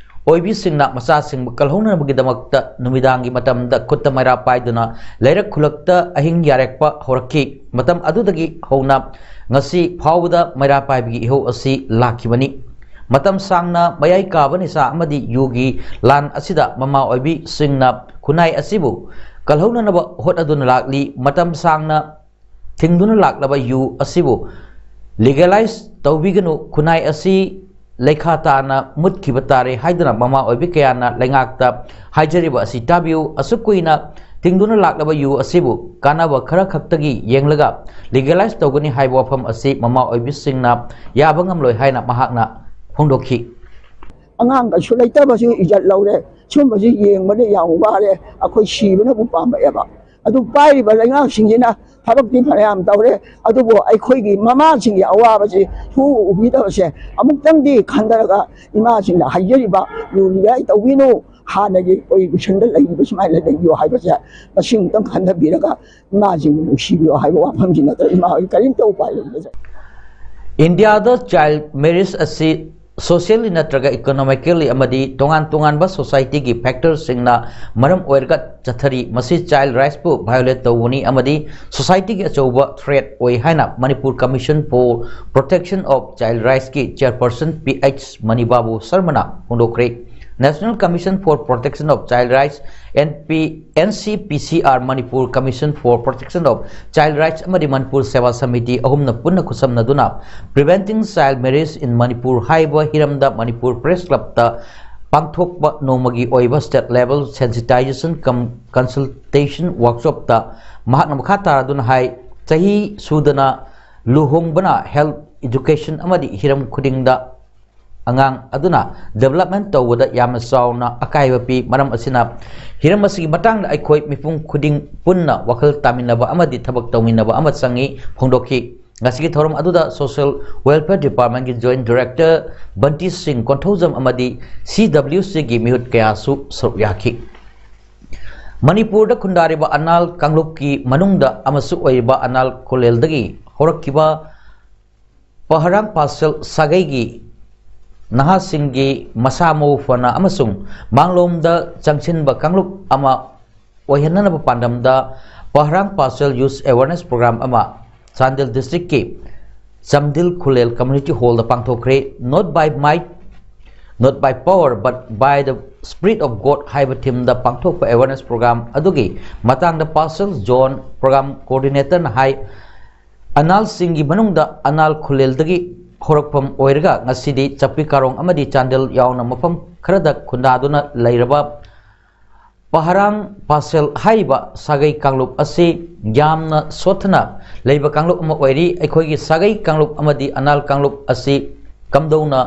ꯑꯣꯏꯕꯤꯁꯤꯡꯅ ꯃꯆꯥꯁꯤꯡꯕꯨ ꯀꯜꯍꯧꯅꯅꯕꯒꯤꯗꯃꯛꯇ ꯅꯨꯃꯤꯗꯥꯡꯒꯤ ꯃꯇꯝꯗ ꯈꯨꯠꯇ ꯃꯩꯔꯥ ꯄꯥꯏꯗꯨꯅ ꯂꯩꯔꯛ ꯈꯨꯜꯂꯛꯇ ꯑꯍꯤꯡ ꯌꯥꯔꯦꯛꯄ ꯍꯧꯔꯛꯈꯤ꯫ ꯃꯇꯝ ꯑꯗꯨꯗꯒꯤ ꯍꯧꯅ ꯉꯁꯤ ꯐꯥꯎꯕꯗ ꯃꯩꯔꯥ ꯄꯥꯏꯕꯒꯤ ꯏꯍꯧ ꯑꯁꯤ ꯂꯥꯛꯈꯤꯕꯅꯤ꯫ ꯃꯇꯝ ꯁꯥꯡꯅ ꯃꯌꯥꯏ ꯀꯥꯕ ꯅꯤꯁꯥ ꯑꯃꯗꯤ ꯌꯨꯒꯤ ꯂꯥꯟ ꯑꯁꯤꯗ ꯃꯃꯥ ꯑꯣꯏꯕꯤꯁꯤꯡꯅ ꯈꯨꯟꯅꯥꯏ ꯑꯁꯤꯕꯨ ꯀꯜꯍꯧꯅꯅꯕ ꯍꯣꯠꯅꯗꯨꯅ ꯂꯥꯛꯂꯤ꯫ ꯃꯇꯝ ꯁꯥꯡꯅ ꯊꯤꯡꯗꯨꯅ ꯂꯥꯛꯂꯕ ꯌꯨ ꯑꯁꯤꯕꯨ ꯂꯤꯒꯦꯂꯥꯏꯖ ꯇꯧꯕꯤꯒꯅꯨ, ꯈꯨꯟꯅꯥꯏ ꯑꯁꯤ ꯂꯩꯈꯥ ꯇꯥꯅ ꯃꯨꯠꯈꯤꯕ ꯇꯥꯔꯦ ꯍꯥꯏꯗꯨꯅ ꯃꯃꯥ ꯑꯣꯏꯕꯤ ꯀꯌꯥꯅ ꯂꯩꯉꯥꯛꯇ ꯍꯥꯏꯖꯔꯤꯕ ꯑꯁꯤ ꯇꯥꯕꯤꯌꯨ꯫ ꯑꯁꯨꯛ ꯀꯨꯏꯅ ꯊꯤꯡꯗꯨꯅ ꯂꯥꯛꯂꯕ ꯌꯨ ꯑꯁꯤꯕꯨ ꯀꯥꯟꯅꯕ ꯈꯔ ꯈꯛꯇꯒꯤ ꯌꯦꯡꯂꯒ ꯂꯤꯒꯦꯂꯥꯏꯖ ꯇꯧꯒꯅꯤ ꯍꯥꯏꯕ ꯋꯥꯐꯝ ꯑꯁꯤ ꯃꯃꯥ ꯑꯣꯏꯕꯤꯁꯤꯡꯅ ꯌꯥꯕ ꯉꯝꯂꯣꯏ ꯍꯥꯏꯅ ꯃꯍꯥꯛꯅ ꯐꯣꯡꯗꯣꯛꯈꯤ꯫ ꯑꯉꯥꯡ ꯀꯩꯁꯨ ꯂꯩꯇꯕꯁꯨ ꯏꯖꯠ ꯂꯧꯔꯦ꯫ ꯁꯨꯝꯕꯁꯤ ꯌꯦꯡꯕꯗ ꯌꯥꯝ ꯋꯥꯔꯦ꯫ ꯑꯩꯈꯣꯏ ꯁꯤꯕꯅꯕꯨ ꯄꯥꯝꯃꯛꯑꯦꯕ꯫ ꯑꯗꯨ ꯄꯥꯏꯔꯤꯕ ꯂꯩꯉꯥꯛꯁꯤꯡꯁꯤꯅ ꯊꯕꯛꯇꯤ ꯐꯅꯌꯥꯝ ꯇꯧꯔꯦ, ꯑꯗꯨꯕꯨ ꯑꯩꯈꯣꯏꯒꯤ ꯃꯃꯥꯁꯤꯡꯒꯤ ꯑꯋꯥꯕꯁꯤ ꯁꯨ ꯎꯕꯤꯗꯕꯁꯦ ꯑꯃꯨꯛꯇꯪꯗꯤ ꯈꯟꯊꯔꯒ ꯏꯃꯥꯁꯤꯡꯅ ꯍꯥꯏꯖꯔꯤꯕ ꯔꯨꯜ ꯔꯤꯚꯥꯏꯁ ꯇꯧꯕꯤꯅꯨ, ꯍꯥꯟꯅꯒꯤ ꯄꯣꯖꯤꯁꯟꯗ ꯂꯩꯔꯤꯕ ꯁꯨꯃꯥꯏꯅ ꯂꯩꯕꯤꯌꯨ ꯍꯥꯏꯕꯁꯦ ꯃꯁꯤ ꯑꯃꯨꯛꯇꯪ ꯈꯟꯊꯕꯤꯔꯒ ꯏꯃꯥꯁꯤꯡꯕꯨ ꯅꯨꯡꯁꯤꯕꯤꯌꯨ ꯍꯥꯏꯕ ꯋꯥꯐꯝꯁꯤ ꯅꯠꯇ꯭ꯔꯒ ꯏꯃꯥ ꯍꯣꯏ ꯀꯔꯤꯝꯇ ꯎꯄꯥꯏ ꯂꯩꯖꯗ꯭ꯔꯦ꯫ ꯏꯟꯗꯤꯌꯥꯗ ꯆꯥꯏꯜ ꯃꯦꯔꯤꯖ ꯑꯁꯤ ꯁꯣꯁꯤꯌꯦꯜꯂꯤ ꯅꯠꯇ꯭ꯔꯒ ꯏꯀꯣꯅꯣꯃꯤꯀꯦꯜꯂꯤ ꯑꯃꯗꯤ ꯇꯣꯉꯥꯟ ꯇꯣꯉꯥꯟꯕ ꯁꯣꯁꯥꯏꯇꯤꯒꯤ ꯐꯦꯛꯇꯔꯁꯤꯡꯅ ꯃꯔꯝ ꯑꯣꯏꯔꯒ ꯆꯠꯊꯔꯤ꯫ ꯃꯁꯤ ꯆꯥꯏꯜ ꯔꯥꯏꯠꯁꯄꯨ ꯚꯥꯏꯑꯣꯂꯦꯠ ꯇꯧꯕꯅꯤ ꯑꯃꯗꯤ ꯁꯣꯁꯥꯏꯇꯤꯒꯤ ꯑꯆꯧꯕ ꯊ꯭ꯔꯦꯠ ꯑꯣꯏ ꯍꯥꯏꯅ Manipur commission for protection of child ꯔꯥꯏꯠꯁꯀꯤ ꯆꯦꯌꯔꯄꯔꯁꯟ ꯄꯤ ꯑꯩꯆ ꯃꯅꯤꯕꯥꯕꯨ ꯁꯔꯃꯅ ꯐꯣꯡꯗꯣꯛꯈ꯭ꯔꯦ꯫ National Commission for Protection of Child Rights, N P, N C P C R, Manipur Commission for Protection of Child Rights ꯑꯃꯗꯤ ꯃꯅꯤꯄꯨꯔ ꯁꯦꯕꯥ ꯁꯃꯤꯇꯤ ꯑꯍꯨꯝꯅ ꯄꯨꯟꯅ ꯈꯨꯠꯁꯝꯅꯗꯨꯅ Preventing Child Marriage in Manipur ꯍꯥꯏꯕ ꯍꯤꯔꯝꯗ ꯃꯅꯤꯄꯨꯔ ꯄ꯭ꯔꯦꯁ ꯀ꯭ꯂꯕꯇ ꯄꯥꯡꯊꯣꯛꯄ ꯅꯣꯡꯃꯒꯤ ꯑꯣꯏꯕ state level sensitization cum consultation workshopꯇ ꯃꯍꯥꯛꯅ ꯃꯈꯥ ꯇꯥꯔꯗꯨꯅ ꯍꯥꯏ, ꯆꯍꯤ ꯁꯨꯗꯅ ꯂꯨꯍꯣꯡꯕꯅ health, education ꯑꯃꯗꯤ ꯍꯤꯔꯝ ꯈꯨꯗꯤꯡꯗ ꯑꯉꯥꯡ ꯑꯗꯨꯅ development ꯇꯧꯕꯗ ꯌꯥꯝꯅ ꯆꯥꯎꯅ ꯑꯀꯥꯏꯕ ꯄꯤ꯫ ꯃꯔꯝ ꯑꯁꯤꯅ ꯍꯤꯔꯝ ꯑꯁꯤꯒꯤ ꯃꯇꯥꯡꯗ ꯑꯩꯈꯣꯏ ꯃꯤꯄꯨꯝ ꯈꯨꯗꯤꯡ ꯄꯨꯟꯅ ꯋꯥꯈꯜ ꯇꯥꯃꯤꯟꯅꯕ ꯑꯃꯗꯤ ꯊꯕꯛ ꯇꯧꯃꯤꯟꯅꯕ ꯑꯃ ꯆꯪꯏ ꯐꯣꯡꯗꯣꯛꯈꯤ꯫ ꯉꯁꯤꯒꯤ ꯊꯧꯔꯝ ꯑꯗꯨꯗ Social Welfare Departmentꯀꯤ Joint Director ꯕꯟꯇꯤ ꯁꯤꯡ ꯀꯣꯟꯊꯧꯖꯝ ꯑꯃꯗꯤ C W Cꯒꯤ ꯃꯤꯍꯨꯠ ꯀꯌꯥꯁꯨ ꯁꯔꯨꯛ ꯌꯥꯈꯤ꯫ ꯃꯅꯤꯄꯨꯔꯗ ꯈꯨꯟꯗꯥꯔꯤꯕ ꯑꯅꯥꯜ ꯀꯥꯡꯂꯨꯞꯀꯤ ꯃꯅꯨꯡꯗ ꯑꯃꯁꯨ ꯑꯣꯏꯔꯤꯕ ꯑꯅꯥꯜ ꯈꯨꯂꯦꯜꯗꯒꯤ ꯍꯧꯔꯛꯈꯤꯕ ꯄꯍꯔꯥꯡ ꯄꯥꯁꯦꯜ ꯁꯥꯒꯩꯒꯤ ꯅꯍꯥꯁꯤꯡꯒꯤ ꯃꯁꯥ ꯃꯎ ꯐꯅ ꯑꯃꯁꯨꯡ ꯃꯥꯡꯂꯣꯝꯗ ꯆꯪꯁꯤꯟꯕ ꯀꯥꯡꯂꯨꯞ ꯑꯃ ꯑꯣꯏꯍꯟꯅꯅꯕ ꯄꯥꯟꯗꯝꯗ ꯄꯍꯔꯥꯡ ꯄꯥꯁꯦꯜ Youth Awareness Program ꯑꯃ ꯆꯥꯟꯗꯦꯜ district ꯀꯤ ꯆꯝꯗꯤꯜ ꯈꯨꯂꯦꯜ Community Hall the ꯄꯥꯡꯊꯣꯛꯈ꯭ꯔꯦ꯫ Not by might, not by power, but by the Spirit of God ꯍꯥꯏꯕ theme ꯗ ꯄꯥꯡꯊꯣꯛꯄ awareness program ꯑꯗꯨꯒꯤ ꯃꯇꯥꯡꯗ ꯄꯥꯁꯦꯜ Zone Program Coordinator ꯅ ꯍꯥꯏ, ꯑꯅꯥꯜꯁꯤꯡꯒꯤ ꯃꯅꯨꯡꯗ ꯑꯅꯥꯜ ꯈꯨꯂꯦꯜꯗꯒꯤ ꯍꯧꯔꯛꯐꯝ ꯑꯣꯏꯔꯒ ꯉꯁꯤꯗꯤ ꯆꯛꯄꯤ ꯀꯥꯔꯣꯡ ꯑꯃꯗꯤ ꯆꯥꯟꯗꯦꯜ ꯌꯥꯎꯅ ꯃꯐꯝ ꯈꯔꯗ ꯈꯨꯟꯗꯥꯗꯨꯅ ꯂꯩꯔꯕ ꯄꯍꯔꯥꯡ ꯄꯥꯁꯦꯜ ꯍꯥꯏꯔꯤꯕ ꯁꯥꯒꯩ ꯀꯥꯡꯂꯨꯞ ꯑꯁꯤ ꯌꯥꯝꯅ ꯁꯣꯠꯊꯅ ꯂꯩꯕ ꯀꯥꯡꯂꯨꯞ ꯑꯃ ꯑꯣꯏꯔꯤ꯫ ꯑꯩꯈꯣꯏꯒꯤ ꯁꯥꯒꯩ ꯀꯥꯡꯂꯨꯞ ꯑꯃꯗꯤ ꯑꯅꯥꯜ ꯀꯥꯡꯂꯨꯞ ꯑꯁꯤ ꯀꯝꯗꯧꯅ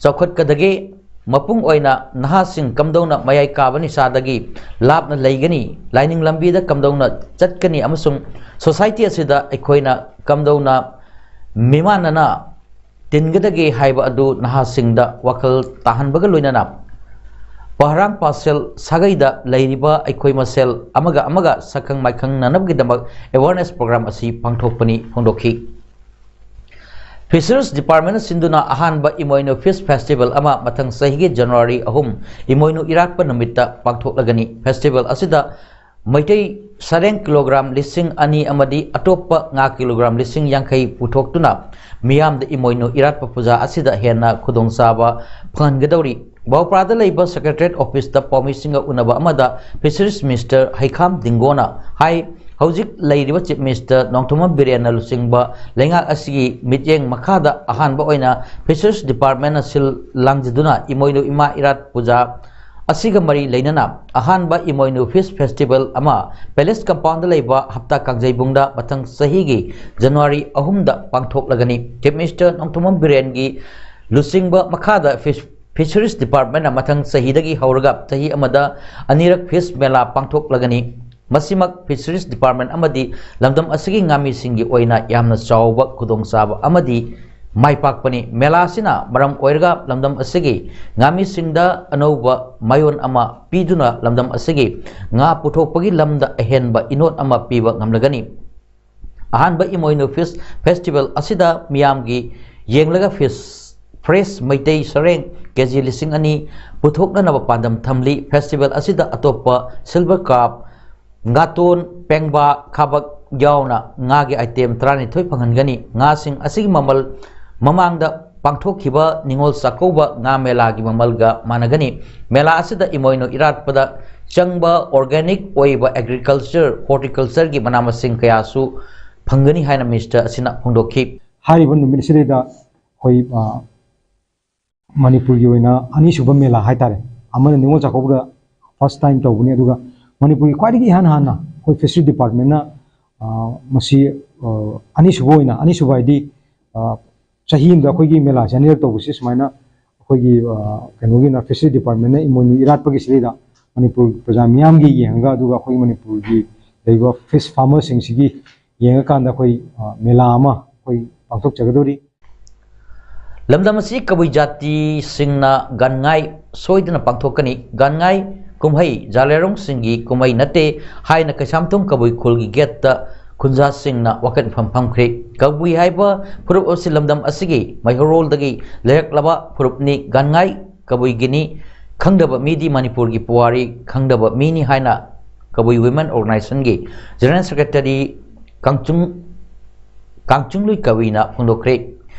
ꯆꯥꯎꯈꯠꯀꯗꯒꯦ, ꯃꯄꯨꯡ ꯑꯣꯏꯅ ꯅꯍꯥꯁꯤꯡ ꯀꯝꯗꯧꯅ ꯃꯌꯥꯏ ꯀꯥꯕ ꯅꯤꯁꯥꯗꯒꯤ ꯂꯥꯞꯅ ꯂꯩꯒꯅꯤ, ꯂꯥꯏꯅꯤꯡ ꯂꯝꯕꯤꯗ ꯀꯝꯗꯧꯅ ꯆꯠꯀꯅꯤ ꯑꯃꯁꯨꯡ society ꯑꯁꯤꯗ ꯑꯩꯈꯣꯏꯅ ꯀꯝꯗꯧꯅ ꯃꯤꯃꯥꯟꯅꯅ ꯇꯤꯟꯒꯗꯒꯦ ꯍꯥꯏꯕ ꯑꯗꯨ ꯅꯍꯥꯁꯤꯡꯗ ꯋꯥꯈꯜ ꯇꯥꯍꯟꯕꯒ ꯂꯣꯏꯅꯅ ꯄꯍꯔꯥꯡ ꯄꯥꯁꯦꯜ ꯁꯥꯒꯩꯗ ꯂꯩꯔꯤꯕ ꯑꯩꯈꯣꯏ ꯃꯁꯦꯜ ꯑꯃꯒ ꯑꯃꯒ ꯁꯛꯈꯪ ꯃꯥꯏꯈꯪꯅꯅꯕꯒꯤꯗꯃꯛ awareness program ꯑꯁꯤ ꯄꯥꯡꯊꯣꯛꯄꯅꯤ ꯐꯣꯡꯗꯣꯛꯈꯤ꯫ Fisheries Department ꯅ ꯁꯤꯟꯗꯨꯅ ꯑꯍꯥꯟꯕ ꯏꯃꯣꯏꯅꯨ Fish Festival ꯑꯃ ꯃꯊꯪ ꯆꯍꯤꯒꯤ January ꯑꯍꯨꯝ, ꯏꯃꯣꯏꯅꯨ ꯏꯔꯥꯠꯄ ꯅꯨꯃꯤꯠꯇ ꯄꯥꯡꯊꯣꯛꯂꯒꯅꯤ꯫ Festival ꯑꯁꯤꯗ ꯃꯩꯇꯩ ꯁꯔꯦꯡ kilogram ꯂꯤꯁꯤꯡ ꯑꯅꯤ ꯑꯃꯗꯤ ꯑꯇꯣꯞꯄ ꯉꯥ kilogram ꯂꯤꯁꯤꯡ ꯌꯥꯡꯈꯩ ꯄꯨꯊꯣꯛꯇꯨꯅ ꯃꯤꯌꯥꯝꯗ ꯏꯃꯣꯏꯅꯨ ꯏꯔꯥꯠꯄ ꯄꯨꯖꯥ ꯑꯁꯤꯗ ꯍꯦꯟꯅ ꯈꯨꯗꯣꯡꯆꯥꯕ ꯐꯪꯍꯟꯒꯗꯧꯔꯤ꯫ ꯕꯥꯎꯄ꯭ꯔꯥꯗ ꯂꯩꯕ Secretariat Office ꯇ ꯄꯥꯎꯃꯤꯁꯤꯡꯒ ꯎꯅꯕ ꯑꯃꯗ Fisheries Minister ꯍꯩꯈꯥꯝ ꯗꯤꯡꯒꯣꯅ ꯍꯥꯏ, ꯍꯧꯖꯤꯛ ꯂꯩꯔꯤꯕ Chief Minister ꯅꯣꯡꯊꯣꯝꯕꯝ ꯕꯤꯔꯦꯟꯅ ꯂꯨꯆꯤꯡꯕ ꯂꯩꯉꯥꯛ ꯑꯁꯤꯒꯤ ꯃꯤꯠꯌꯦꯡ ꯃꯈꯥꯗ ꯑꯍꯥꯟꯕ ꯑꯣꯏꯅ Fisheries Department ꯅ ꯁꯤꯜ ꯂꯥꯡꯖꯗꯨꯅ ꯏꯃꯣꯏꯅꯨ ꯏꯃꯥ ꯏꯔꯥꯠ ꯄꯨꯖꯥ ꯑꯁꯤꯒ ꯃꯔꯤ ꯂꯩꯅꯅ ꯑꯍꯥꯟꯕ ꯏꯃꯣꯏꯅꯨ Fish Festival ꯑꯃ Palace Compound ꯗ ꯂꯩꯕ ꯍꯞꯇꯥ ꯀꯥꯡꯖꯩꯕꯨꯡꯗ ꯃꯊꯪ ꯆꯍꯤꯒꯤ January ꯑꯍꯨꯝꯗ ꯄꯥꯡꯊꯣꯛꯂꯒꯅꯤ꯫ Chief Minister ꯅꯣꯡꯊꯣꯝꯕꯝ ꯕꯤꯔꯦꯟꯒꯤ ꯂꯨꯆꯤꯡꯕ ꯃꯈꯥꯗ Fish-, Fisheries Department ꯅ ꯃꯊꯪ ꯆꯍꯤꯗꯒꯤ ꯍꯧꯔꯒ ꯆꯍꯤ ꯑꯃꯗ ꯑꯅꯤꯔꯛ Fish ꯃꯦꯂꯥ ꯄꯥꯡꯊꯣꯛꯂꯒꯅꯤ꯫ ꯃꯁꯤꯃꯛ Fisheries Department ꯑꯃꯗꯤ ꯂꯝꯗꯝ ꯑꯁꯤꯒꯤ ꯉꯥꯃꯤꯁꯤꯡꯒꯤ ꯑꯣꯏꯅ ꯌꯥꯝꯅ ꯆꯥꯎꯕ ꯈꯨꯗꯣꯡꯆꯥꯕ ꯑꯃꯗꯤ ꯃꯥꯏ ꯄꯥꯛꯄꯅꯤ꯫ ꯃꯦꯂꯥ ꯑꯁꯤꯅ ꯃꯔꯝ ꯑꯣꯏꯔꯒ ꯂꯝꯗꯝ ꯑꯁꯤꯒꯤ ꯉꯥꯃꯤꯁꯤꯡꯗ ꯑꯅꯧꯕ ꯃꯌꯣꯟ ꯑꯃ ꯄꯤꯗꯨꯅ ꯂꯝꯗꯝ ꯑꯁꯤꯒꯤ ꯉꯥ ꯄꯨꯊꯣꯛꯄꯒꯤ ꯂꯝꯗ ꯑꯍꯦꯟꯕ ꯏꯅꯣꯠ ꯑꯃ ꯄꯤꯕ ꯉꯝꯂꯒꯅꯤ꯫ ꯑꯍꯥꯟꯕ ꯏꯃꯣꯏꯅꯨ Fish Festival ꯑꯁꯤꯗ ꯃꯤꯌꯥꯝꯒꯤ ꯌꯦꯡꯂꯒ fish fresh ꯃꯩꯇꯩ ꯁꯔꯦꯡ ꯀꯦ ꯖꯤ ꯂꯤꯁꯤꯡ ꯑꯅꯤ ꯄꯨꯊꯣꯛꯅꯅꯕ ꯄꯥꯟꯗꯝ ꯊꯝꯂꯤ꯫ Festival ꯑꯁꯤꯗ ꯑꯇꯣꯞꯄ silver carp, ꯉꯥꯇꯣꯟ, ꯄꯦꯡꯕꯥ, ꯈꯥꯕꯛ ꯌꯥꯎꯅ ꯉꯥꯒꯤ item ꯇꯔꯥꯅꯤꯊꯣꯏ ꯐꯪꯍꯟꯒꯅꯤ꯫ ꯉꯥꯁꯤꯡ ꯑꯁꯤꯒꯤ ꯃꯃꯜ ꯃꯃꯥꯡꯗ ꯄꯥꯡꯊꯣꯛꯈꯤꯕ ꯅꯤꯉꯣꯜ ꯆꯥꯛꯀꯧꯕ ꯉꯥ ꯃꯦꯂꯥꯒꯤ ꯃꯃꯜꯒ ꯃꯥꯟꯅꯒꯅꯤ꯫ ꯃꯦꯂꯥ ꯑꯁꯤꯗ ꯏꯃꯣꯏꯅꯨ ꯏꯔꯥꯠꯄꯗ ꯆꯪꯕ organic ꯑꯣꯏꯕ agriculture, horticultureꯒꯤ ꯃꯅꯥ ꯃꯁꯤꯡ ꯀꯌꯥꯁꯨ ꯐꯪꯒꯅꯤ ꯍꯥꯏꯅ minister ꯑꯁꯤꯅ ꯐꯣꯡꯗꯣꯛꯈꯤ꯫ ꯍꯥꯏꯔꯤꯕ ꯅꯨꯃꯤꯠ ꯑꯁꯤꯗꯩꯗ ꯑꯩꯈꯣꯏ, ꯑ, ꯃꯅꯤꯄꯨꯔꯒꯤ ꯑꯣꯏꯅ ꯑꯅꯤꯁꯨꯕ ꯃꯦꯂꯥ ꯍꯥꯏꯇꯥꯔꯦ, ꯑꯃꯅ ꯅꯤꯉꯣꯜ ꯆꯥꯛꯀꯧꯕꯗ first time ꯇꯧꯕꯅꯤ, ꯑꯗꯨꯒ ꯃꯅꯤꯄꯨꯔꯒꯤ ꯈ꯭ꯋꯥꯏꯗꯒꯤ ꯏꯍꯥꯟ ꯍꯥꯟꯅ ꯑꯩꯈꯣꯏ fishery departmentꯅ, ꯑ, ꯃꯁꯤ, ꯑ, ꯑꯅꯤꯁꯨꯕ ꯑꯣꯏꯅ, ꯑꯅꯤꯁꯨꯕ ꯍꯥꯏꯗꯤ, ꯑ, ꯆꯍꯤ ꯑꯃꯗ ꯑꯩꯈꯣꯏꯒꯤ ꯃꯦꯂꯥꯁꯦ ꯑꯅꯤꯔꯛ ꯇꯧꯕꯁꯤ ꯁꯨꯃꯥꯏꯅ ꯑꯩꯈꯣꯏꯒꯤ, ꯑ, ꯀꯩꯅꯣꯒꯤ ꯑꯣꯏꯅ fishery departmentꯅ ꯏꯃꯣꯏꯅꯨ ꯏꯔꯥꯠꯄꯒꯤ ꯁꯤꯗꯩꯗ ꯃꯅꯤꯄꯨꯔ ꯄ꯭ꯔꯖꯥ ꯃꯤꯌꯥꯝꯒꯤ ꯌꯦꯡꯉꯒ, ꯑꯗꯨꯒ ꯑꯩꯈꯣꯏꯒꯤ ꯃꯅꯤꯄꯨꯔꯒꯤ ꯂꯩꯔꯤꯕ fish farmerꯁꯤꯡꯁꯤꯒꯤ ꯌꯦꯡꯉꯀꯥꯟꯗ ꯑꯩꯈꯣꯏ, ꯑ, ꯃꯦꯂꯥ ꯑꯃ ꯑꯩꯈꯣꯏ ꯄꯥꯡꯊꯣꯛꯆꯒꯗꯧꯔꯤ꯫ ꯂꯝꯗꯝ ꯑꯁꯤ ꯀꯕꯨꯏ ꯖꯥꯇꯤꯁꯤꯡꯅ ꯒꯥꯟꯉꯥꯏ ꯁꯣꯏꯗꯅ ꯄꯥꯡꯊꯣꯛꯀꯅꯤ꯫ ꯒꯥꯟꯉꯥꯏ ꯀꯨꯝꯍꯩ ꯖꯥꯂꯦꯔꯣꯡꯁꯤꯡꯒꯤ ꯀꯨꯝꯍꯩ ꯅꯠꯇꯦ ꯍꯥꯏꯅ ꯀꯩꯁꯥꯝꯊꯣꯡ ꯀꯕꯨꯏ ꯈꯨꯜꯒꯤ gateꯇ ꯈꯨꯟꯖꯥꯁꯤꯡꯅ ꯋꯥꯀꯠ ꯃꯤꯐꯝ ꯐꯝꯈ꯭ꯔꯦ꯫ ꯀꯕꯨꯏ ꯍꯥꯏꯕ ꯐꯨꯔꯨꯞ ꯑꯁꯤ ꯂꯝꯗꯝ ꯑꯁꯤꯒꯤ ꯃꯩꯍꯧꯔꯣꯜꯗꯒꯤ ꯂꯩꯔꯛꯂꯕ ꯐꯨꯔꯨꯞꯅꯤ꯫ ꯒꯥꯟꯉꯥꯏ ꯀꯕꯨꯏꯒꯤꯅꯤ꯫ ꯈꯪꯗꯕ ꯃꯤꯗꯤ ꯃꯅꯤꯄꯨꯔꯒꯤ ꯄꯨꯋꯥꯔꯤ ꯈꯪꯗꯕ ꯃꯤꯅꯤ ꯍꯥꯏꯅ ꯀꯕꯨꯏ Women Organizationꯒꯤ General Secretary ꯀꯥꯡꯆꯨꯡ, ꯀꯥꯡꯆꯨꯡꯂꯨꯏ ꯀꯕꯨꯏꯅ ꯐꯣꯡꯗꯣꯛꯈ꯭ꯔꯦ꯫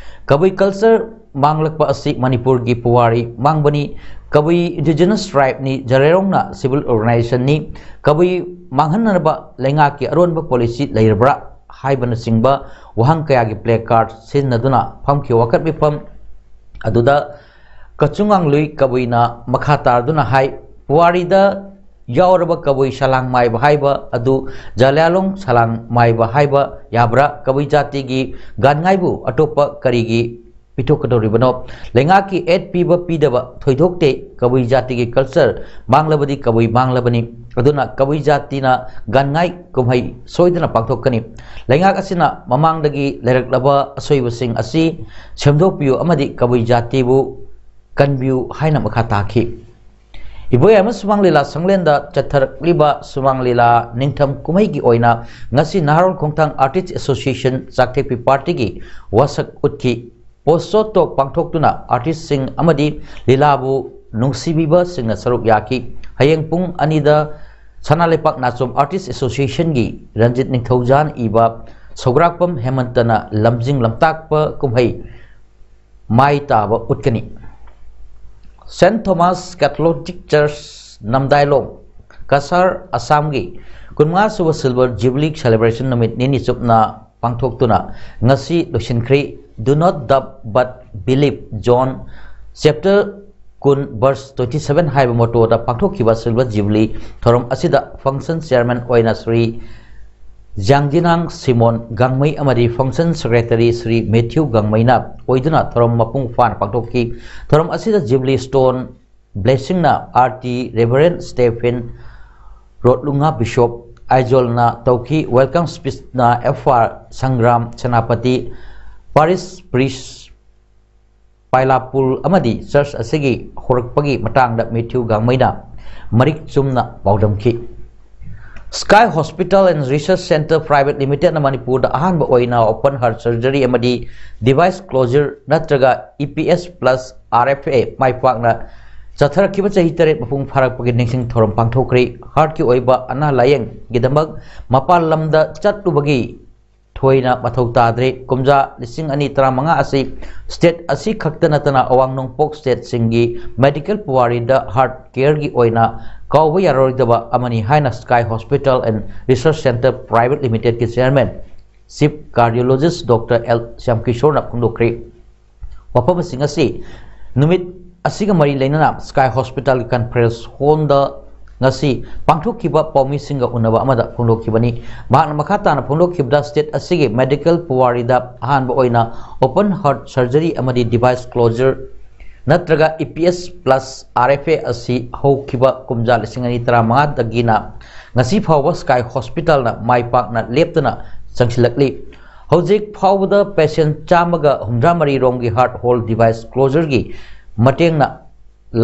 ꯀꯕꯨꯏ culture ꯃꯥꯡꯂꯛꯄ ꯑꯁꯤ ꯃꯅꯤꯄꯨꯔꯒꯤ ꯄꯨꯋꯥꯔꯤ ꯃꯥꯡꯕꯅꯤ꯫ ꯀꯕꯨꯏ indigenous tribeꯅꯤ, ꯖꯥꯂꯦꯔꯣꯡꯅ civil organizationꯅꯤ꯫ ꯀꯕꯨꯏ ꯃꯥꯡꯍꯟꯅꯅꯕ ꯂꯩꯉꯥꯛꯀꯤ ꯑꯔꯣꯟꯕ policy ꯂꯩꯔꯕ꯭ꯔꯥ ꯍꯥꯏꯕꯅꯆꯤꯡꯕ ꯋꯥꯍꯪ ꯀꯌꯥꯒꯤ placard ꯁꯤꯖꯤꯟꯅꯗꯨꯅ ꯐꯝꯈꯤꯕ ꯋꯥꯀꯠ ꯃꯤꯐꯝ ꯑꯗꯨꯗ ꯀꯆꯨꯡꯉꯥꯡꯂꯨꯏ ꯀꯕꯨꯏꯅ ꯃꯈꯥ ꯇꯥꯗꯨꯅ ꯍꯥꯏ, ꯄꯨꯋꯥꯔꯤꯗ ꯌꯥꯎꯔꯕ ꯀꯕꯨꯏ ꯁꯂꯥꯡ ꯃꯥꯏꯕ ꯍꯥꯏꯕ ꯑꯗꯨ ꯖꯥꯂꯤꯌꯥꯂꯣꯡ ꯁꯂꯥꯡ ꯃꯥꯏꯕ ꯍꯥꯏꯕ ꯌꯥꯕ꯭ꯔꯥ? ꯀꯕꯨꯏ ꯖꯥꯇꯤꯒꯤ ꯒꯥꯟꯉꯥꯏꯕꯨ ꯑꯇꯣꯞꯄ ꯀꯔꯤꯒꯤ ꯄꯤꯊꯣꯛꯀꯗꯧꯔꯤꯕꯅꯣ? ꯂꯩꯉꯥꯛꯀꯤ aid ꯄꯤꯕ ꯄꯤꯗꯕ ꯊꯣꯏꯗꯣꯛꯇꯦ꯫ ꯀꯕꯨꯏ ꯖꯥꯇꯤꯒꯤ culture ꯃꯥꯡꯂꯕꯗꯤ ꯀꯕꯨꯏ ꯃꯥꯡꯂꯕꯅꯤ꯫ ꯑꯗꯨꯅ ꯀꯕꯨꯏ ꯖꯥꯇꯤꯅ ꯒꯥꯟꯉꯥꯏ ꯀꯨꯝꯍꯩ ꯁꯣꯏꯗꯅ ꯄꯥꯡꯊꯣꯛꯀꯅꯤ꯫ ꯂꯩꯉꯥꯛ ꯑꯁꯤꯅ ꯃꯃꯥꯡꯗꯒꯤ ꯂꯩꯔꯛꯂꯕ ꯑꯁꯣꯏꯕꯁꯤꯡ ꯑꯁꯤ ꯁꯦꯝꯗꯣꯛꯄꯤꯌꯨ ꯑꯃꯗꯤ ꯀꯕꯨꯏ ꯖꯥꯇꯤꯕꯨ ꯀꯟꯕꯤꯌꯨ ꯍꯥꯏꯅ ꯃꯈꯥ ꯇꯥꯈꯤ꯫ ꯏꯕꯣꯌꯥꯏꯃ ꯁꯨꯃꯥꯡ ꯂꯤꯂꯥ ꯁꯪꯂꯦꯟꯗ ꯆꯠꯊꯔꯛꯂꯤꯕ ꯁꯨꯃꯥꯡ ꯂꯤꯂꯥ ꯅꯤꯡꯊꯝ ꯀꯨꯝꯍꯩꯒꯤ ꯑꯣꯏꯅ ꯉꯁꯤ ꯅꯍꯥꯔꯣꯜ ꯈꯣꯡꯊꯥꯡ Artist Association ꯆꯥꯛꯊꯦꯛꯄꯤ partyꯒꯤ ꯋꯥꯁꯛ ꯎꯠꯈꯤ꯫ ꯄꯣꯁ ꯁꯣ ꯇꯣꯛ ꯄꯥꯡꯊꯣꯛꯇꯨꯅ ꯑꯥꯔꯇꯤꯁꯁꯤꯡ ꯑꯃꯗꯤ ꯂꯤꯂꯥꯕꯨ ꯅꯨꯡꯁꯤꯕꯤꯕꯁꯤꯡꯅ ꯁꯔꯨꯛ ꯌꯥꯈꯤ꯫ ꯍꯌꯦꯡ ꯄꯨꯡ ꯑꯅꯤꯗ ꯁꯅꯥ ꯂꯩꯄꯥꯛ ꯅꯥꯆꯣꯝ ꯑꯥꯔꯇꯤꯁ ꯑꯦꯁꯣꯁꯤꯌꯦꯁꯟꯒꯤ ꯔꯟꯖꯤꯠ ꯅꯤꯡꯊꯧꯖꯥꯅ ꯏꯕ ꯁꯧꯒ꯭ꯔꯥꯛꯄꯝ ꯍꯦꯃꯟꯇꯅ ꯂꯝꯖꯤꯡ ꯂꯝꯇꯥꯛꯄ ꯀꯨꯝꯍꯩ ꯃꯥꯏ ꯇꯥꯕ ꯎꯠꯀꯅꯤ꯫ ꯁꯦꯟꯠ ꯊꯣꯃꯥꯁ ꯀꯦꯊꯣꯂꯤꯛ ꯆꯔꯆ ꯅꯝꯗꯥꯏꯂꯣꯡ, ꯀꯁꯥꯔ, ꯑꯁꯥꯝꯒꯤ ꯀꯨꯟꯃꯉꯥ ꯁꯨꯕ ꯁꯤꯜꯚꯔ ꯖꯨꯕꯤꯂꯤ ꯁꯦꯂꯦꯕ꯭ꯔꯦꯁꯟ ꯅꯨꯃꯤꯠ ꯅꯤꯅꯤ ꯆꯨꯞꯅ ꯄꯥꯡꯊꯣꯛꯇꯨꯅ ꯉꯁꯤ ꯂꯣꯏꯁꯤꯟꯈ꯭ꯔꯤ꯫ Do not doubt but believe, John chapter ꯀꯨꯟ verse twenty seven ꯍꯥꯏꯕ ꯃꯣꯇꯣꯗ ꯄꯥꯡꯊꯣꯛꯈꯤꯕ ꯁꯤꯜꯚꯔ ꯖꯨꯕꯤꯂꯤ ꯊꯧꯔꯝ ꯑꯁꯤꯗ ꯐꯪꯁꯟ ꯆꯤꯌꯔꯃꯦꯟ ꯑꯣꯏꯅ ꯁ꯭ꯔꯤ ꯖꯥꯡꯖꯤꯅꯥꯡ ꯁꯤꯃꯣꯟ ꯒꯥꯡꯃꯩ ꯑꯃꯗꯤ ꯐꯪꯁꯟ ꯁꯦꯀ꯭ꯔꯦꯇꯔꯤ ꯁ꯭ꯔꯤ ꯃꯦꯊ꯭ꯌꯨ ꯒꯥꯡꯃꯩꯅ ꯑꯣꯏꯗꯨꯅ ꯊꯧꯔꯝ ꯃꯄꯨꯡ ꯐꯥꯅ ꯄꯥꯡꯊꯣꯛꯈꯤ꯫ ꯊꯧꯔꯝ ꯑꯁꯤꯗ ꯖꯨꯕꯤꯂꯤ ꯁ꯭ꯇꯣꯟ ꯕ꯭ꯂꯦꯁꯤꯡꯅ ꯑꯥꯔꯇꯤ ꯔꯦꯚꯔꯦꯟ ꯁ꯭ꯇꯦꯐꯤꯟ ꯔꯣꯠꯂꯨꯉꯥ ꯕꯤꯁꯣꯞ ꯑꯥꯏꯖꯣꯜꯅ ꯇꯧꯈꯤ꯫ Welcome ꯁ꯭ꯄꯤꯆꯅ F R Sangram Senapati ꯄꯥꯔꯤꯁ ꯄ꯭ꯔꯤꯁ ꯄꯥꯏꯂꯥꯄꯨꯔ ꯑꯃꯗꯤ ꯆꯔꯆ ꯑꯁꯤꯒꯤ ꯍꯧꯔꯛꯄꯒꯤ ꯃꯇꯥꯡꯗ ꯃꯦꯊ꯭ꯌꯨ ꯒꯥꯡꯃꯩꯅ ꯃꯔꯤꯛ ꯆꯨꯝꯅ ꯄꯥꯎꯗꯝꯈꯤ꯫ Sky Hospital and Research Centre Private Limitedꯅ ꯃꯅꯤꯄꯨꯔꯗ ꯑꯍꯥꯟꯕ ꯑꯣꯏꯅ open heart surgery ꯑꯃꯗꯤ device closure ꯅꯠꯇ꯭ꯔꯒ E P S plus R F A ꯃꯥꯏ ꯄꯥꯛꯅ ꯆꯠꯊꯔꯛꯈꯤꯕ ꯆꯍꯤ ꯇꯔꯦꯠ ꯃꯄꯨꯡ ꯐꯥꯔꯛꯄꯒꯤ ꯅꯤꯡꯁꯤꯡ ꯊꯧꯔꯝ ꯄꯥꯡꯊꯣꯛꯈ꯭ꯔꯤ꯫ ꯍꯥꯔꯠꯀꯤ ꯑꯣꯏꯕ ꯑꯅꯥ ꯂꯥꯌꯦꯡꯒꯤꯗꯃꯛ ꯃꯄꯥꯟ ꯂꯝꯗ ꯆꯠꯂꯨꯕꯒꯤ ꯊꯣꯏꯅ ꯃꯊꯧ ꯇꯥꯗ꯭ꯔꯦ꯫ ꯀꯨꯝꯖꯥ ꯂꯤꯁꯤꯡ ꯑꯅꯤ ꯇꯔꯥꯃꯉꯥ ꯑꯁꯤ ꯁ꯭ꯇꯦꯠ ꯑꯁꯤ ꯈꯛꯇ ꯅꯠꯇꯅ ꯑꯋꯥꯡ ꯅꯣꯡꯄꯣꯛ ꯁ꯭ꯇꯦꯠꯁꯤꯡꯒꯤ ꯃꯦꯗꯤꯀꯦꯜ ꯄꯨꯋꯥꯔꯤꯗ ꯍꯥꯔꯠ ꯀꯦꯌꯔꯒꯤ ꯑꯣꯏꯅ ꯀꯥꯎꯕ ꯌꯥꯔꯔꯣꯏꯗꯕ ꯑꯃꯅꯤ ꯍꯥꯏꯅ Sky Hospital and Research Centre Private Limitedꯀꯤ chairman chief cardiologist doctor L ꯁ꯭ꯌꯥꯝꯀꯤꯁꯣꯔꯅ ꯐꯣꯡꯗꯣꯛꯈ꯭ꯔꯤ꯫ ꯋꯥꯐꯝꯁꯤꯡ ꯑꯁꯤ ꯅꯨꯃꯤꯠ ꯑꯁꯤꯒ ꯃꯔꯤ ꯂꯩꯅꯅ Sky Hospitalꯒꯤ conference hallꯗ ꯉꯁꯤ ꯄꯥꯡꯊꯣꯛꯈꯤꯕ ꯄꯥꯎꯃꯤꯁꯤꯡꯒ ꯎꯅꯕ ꯑꯃꯗ ꯐꯣꯡꯗꯣꯛꯈꯤꯕꯅꯤ꯫ ꯃꯍꯥꯛꯅ ꯃꯈꯥ ꯇꯥꯅ ꯐꯣꯡꯗꯣꯛꯈꯤꯕꯗ, ꯁ꯭ꯇꯦꯠ ꯑꯁꯤꯒꯤ ꯃꯦꯗꯤꯀꯦꯜ ꯄꯨꯋꯥꯔꯤꯗ ꯑꯍꯥꯟꯕ ꯑꯣꯏꯅ open heart surgery ꯑꯃꯗꯤ device closure ꯅꯠꯇ꯭ꯔꯒ E P S plus R F A ꯑꯁꯤ ꯍꯧꯈꯤꯕ ꯀꯨꯝꯖꯥ ꯂꯤꯁꯤꯡ ꯑꯅꯤ ꯇꯔꯥꯃꯉꯥꯗꯒꯤꯅ ꯉꯁꯤ ꯐꯥꯎꯕ Sky Hospitalꯅ ꯃꯥꯏ ꯄꯥꯛꯅ ꯂꯦꯞꯇꯅ ꯆꯪꯁꯤꯜꯂꯛꯂꯤ꯫ ꯍꯧꯖꯤꯛ ꯐꯥꯎꯕꯗ ꯄꯦꯁꯦꯟ ꯆꯥꯝꯃꯒ ꯍꯨꯝꯗ꯭ꯔꯥ ꯃꯔꯤ ꯔꯣꯝꯒꯤ ꯍꯥꯔꯠ ꯍꯣꯜ ꯗꯤꯚꯥꯏꯁ ꯀ꯭ꯂꯣꯖꯔꯒꯤ ꯃꯇꯦꯡꯅ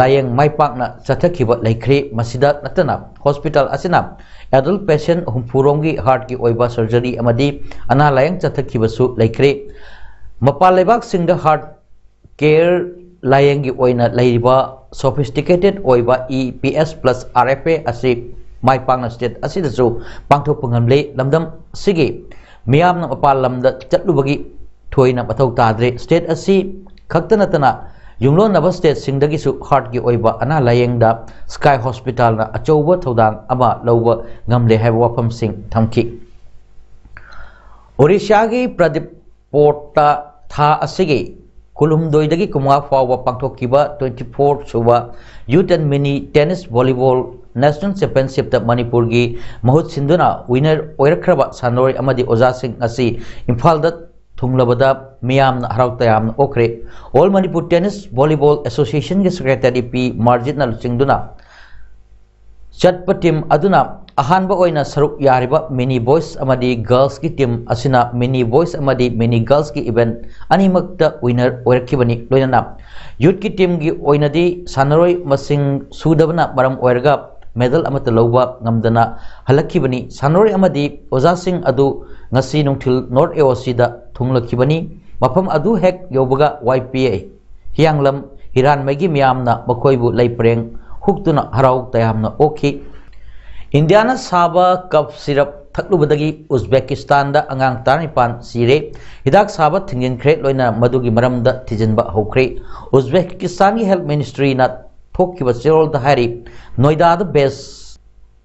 ꯂꯥꯌꯦꯡ ꯃꯥꯏ ꯄꯥꯛꯅ ꯆꯠꯊꯈꯤꯕ ꯂꯩꯈ꯭ꯔꯦ꯫ ꯃꯁꯤꯗ ꯅꯠꯇꯅ ꯍꯣꯁꯄꯤꯇꯥꯜ ꯑꯁꯤꯅ ꯑꯦꯗꯜ ꯄꯦꯁꯦꯟ ꯍꯨꯝꯐꯨ ꯔꯣꯝꯒꯤ ꯍꯥꯔꯠꯀꯤ ꯑꯣꯏꯕ ꯁꯔꯖꯔꯤ ꯑꯃꯗꯤ ꯑꯅꯥ ꯂꯥꯌꯦꯡ ꯆꯠꯊꯈꯤꯕꯁꯨ ꯂꯩꯈ꯭ꯔꯦ꯫ ꯃꯄꯥꯟ ꯂꯩꯕꯥꯛꯁꯤꯡꯗ heart care ꯂꯥꯌꯦꯡꯒꯤ ꯑꯣꯏꯅ ꯂꯩꯔꯤꯕ sophisticated ꯑꯣꯏꯕ E P S plus R F A ꯑꯁꯤ ꯃꯥꯏ ꯄꯥꯛꯅ state ꯑꯁꯤꯗꯁꯨ ꯄꯥꯡꯊꯣꯛꯄ ꯉꯝꯂꯦ꯫ ꯂꯝꯗꯝ ꯑꯁꯤꯒꯤ ꯃꯤꯌꯥꯝꯅ ꯃꯄꯥꯟ ꯂꯝꯗ ꯆꯠꯂꯨꯕꯒꯤ ꯊꯣꯏꯅ ꯃꯊꯧ ꯇꯥꯗ꯭ꯔꯦ꯫ State ꯑꯁꯤ ꯈꯛꯇ ꯅꯠꯇꯅ ꯌꯨꯝꯂꯣꯟꯅꯕ stateꯁꯤꯡꯗꯒꯤꯁꯨ heartꯀꯤ ꯑꯣꯏꯕ ꯑꯅꯥ ꯂꯥꯌꯦꯡꯗ Sky Hospitalꯅ ꯑꯆꯧꯕ ꯊꯧꯗꯥꯡ ꯑꯃ ꯂꯧꯕ ꯉꯝꯂꯦ ꯍꯥꯏꯕ ꯋꯥꯐꯝꯁꯤꯡ ꯊꯝꯈꯤ꯫ ꯑꯣꯔꯤꯁꯥꯒꯤ ꯄ꯭ꯔꯗꯤꯞ ꯄꯣꯔꯠꯇ ꯊꯥ ꯑꯁꯤꯒꯤ ꯀꯨꯟꯍꯨꯝꯗꯣꯏꯗꯒꯤ ꯀꯨꯟꯃꯉꯥ ꯐꯥꯎꯕ ꯄꯥꯡꯊꯣꯛꯈꯤꯕ twenty four ꯁꯨꯕ Youth and Mini Tennis Volleyball National Championshipꯇ ꯃꯅꯤꯄꯨꯔꯒꯤ ꯃꯍꯨꯠ ꯁꯤꯟꯗꯨꯅ winner ꯑꯣꯏꯔꯛꯈ꯭ꯔꯕ ꯁꯥꯟꯅꯔꯣꯏ ꯑꯃꯗꯤ ꯑꯣꯖꯥꯁꯤꯡ ꯑꯁꯤ ꯏꯝꯐꯥꯜꯗ ꯊꯨꯡꯂꯕꯗ ꯃꯤꯌꯥꯝꯅ ꯍꯔꯥꯎ ꯇꯌꯥꯝꯅ ꯑꯣꯛꯈ꯭ꯔꯦ꯫ All Manipur Tennis Volleyball Associationꯒꯤ Secretary P ꯃꯥꯔꯖꯤꯠꯅ ꯂꯨꯆꯤꯡꯗꯨꯅ ꯆꯠꯄ team ꯑꯗꯨꯅ ꯑꯍꯥꯟꯕ ꯑꯣꯏꯅ ꯁꯔꯨꯛ ꯌꯥꯔꯤꯕ mini boys ꯑꯃꯗꯤ girlsꯀꯤ team ꯑꯁꯤꯅ mini boys ꯑꯃꯗꯤ mini girlsꯀꯤ event ꯑꯅꯤꯃꯛꯇ winner ꯑꯣꯏꯔꯛꯈꯤꯕꯅꯤ꯫ ꯂꯣꯏꯅꯅ youthꯀꯤ teamꯒꯤ ꯑꯣꯏꯅꯗꯤ ꯁꯥꯟꯅꯔꯣꯏ ꯃꯁꯤꯡ ꯁꯨꯗꯕꯅ ꯃꯔꯝ ꯑꯣꯏꯔꯒ medal ꯑꯃꯠꯇ ꯂꯧꯕ ꯉꯝꯗꯅ ꯍꯜꯂꯛꯈꯤꯕꯅꯤ꯫ ꯁꯥꯟꯅꯔꯣꯏ ꯑꯃꯗꯤ ꯑꯣꯖꯥꯁꯤꯡ ꯑꯗꯨ ꯉꯁꯤ ꯅꯨꯡꯊꯤꯜ North AOCꯗ ꯊꯨꯡꯂꯈꯤꯕꯅꯤ꯫ ꯃꯐꯝ ꯑꯗꯨ ꯍꯦꯛ ꯌꯧꯕꯒ YPA ꯍꯤꯌꯥꯡꯂꯝ ꯍꯤꯔꯥꯟꯃꯩꯒꯤ ꯃꯤꯌꯥꯝꯅ ꯃꯈꯣꯏꯕꯨ ꯂꯩ ꯄꯔꯦꯡ ꯍꯨꯛꯇꯨꯅ ꯍꯔꯥꯎ ꯇꯌꯥꯝꯅ ꯑꯣꯛꯈꯤ꯫ ꯏꯟꯗꯤꯌꯥꯅ ꯁꯥꯕ cough syrup ꯊꯛꯂꯨꯕꯗꯒꯤ ꯎꯖꯕꯦꯀꯤꯁꯇꯥꯟꯗ ꯑꯉꯥꯡ ꯇꯔꯥꯅꯤꯄꯥꯟ ꯁꯤꯔꯦ꯫ ꯍꯤꯗꯥꯛ ꯁꯥꯕ ꯊꯤꯡꯖꯤꯟꯈ꯭ꯔꯦ, ꯂꯣꯏꯅꯅ ꯃꯗꯨꯒꯤ ꯃꯔꯝꯗ ꯊꯤꯖꯤꯟꯕ ꯍꯧꯈ꯭ꯔꯦ꯫ ꯎꯖꯕꯦꯀꯤꯁꯇꯥꯟꯒꯤ health ministryꯅ ꯊꯣꯛꯈꯤꯕ ꯆꯦꯔꯣꯜꯗ ꯍꯥꯏꯔꯤ, ꯅꯣꯏꯗꯥꯗ base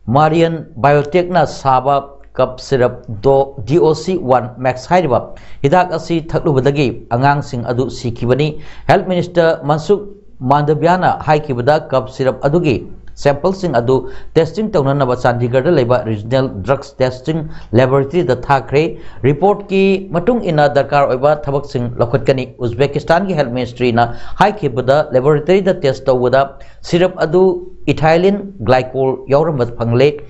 Marion Biotechꯅ ꯁꯥꯕ cough syrup ꯗꯣ DOC one max ꯍꯥꯏꯔꯤꯕ ꯍꯤꯗꯥꯛ ꯑꯁꯤ ꯊꯛꯂꯨꯕꯗꯒꯤ ꯑꯉꯥꯡꯁꯤꯡ ꯑꯗꯨ ꯁꯤꯈꯤꯕꯅꯤ꯫ Health Minister Mansukh Mandaviyaꯅ ꯍꯥꯏꯈꯤꯕꯗ cough syrup ꯑꯗꯨꯒꯤ sampleꯁꯤꯡ ꯑꯗꯨ testing ꯇꯧꯅꯅꯕ ꯆꯥꯟꯗꯤꯒꯔꯗ ꯂꯩꯕ Regional Drugs Testing Laboratoryꯗ ꯊꯥꯈ꯭ꯔꯦ꯫ Reportꯀꯤ ꯃꯇꯨꯡ ꯏꯟꯅ ꯗꯔꯀꯥꯔ ꯑꯣꯏꯕ ꯊꯕꯛꯁꯤꯡ ꯂꯧꯈꯠꯀꯅꯤ꯫ ꯎꯖꯕꯦꯀꯤꯁꯇꯥꯟꯒꯤ health ministryꯅ ꯍꯥꯏꯈꯤꯕꯗ laboratoryꯗ test ꯇꯧꯕꯗ syrup ꯑꯗꯨ ethylene glycol ꯌꯥꯎꯔꯝꯕ ꯐꯪꯂꯦ꯫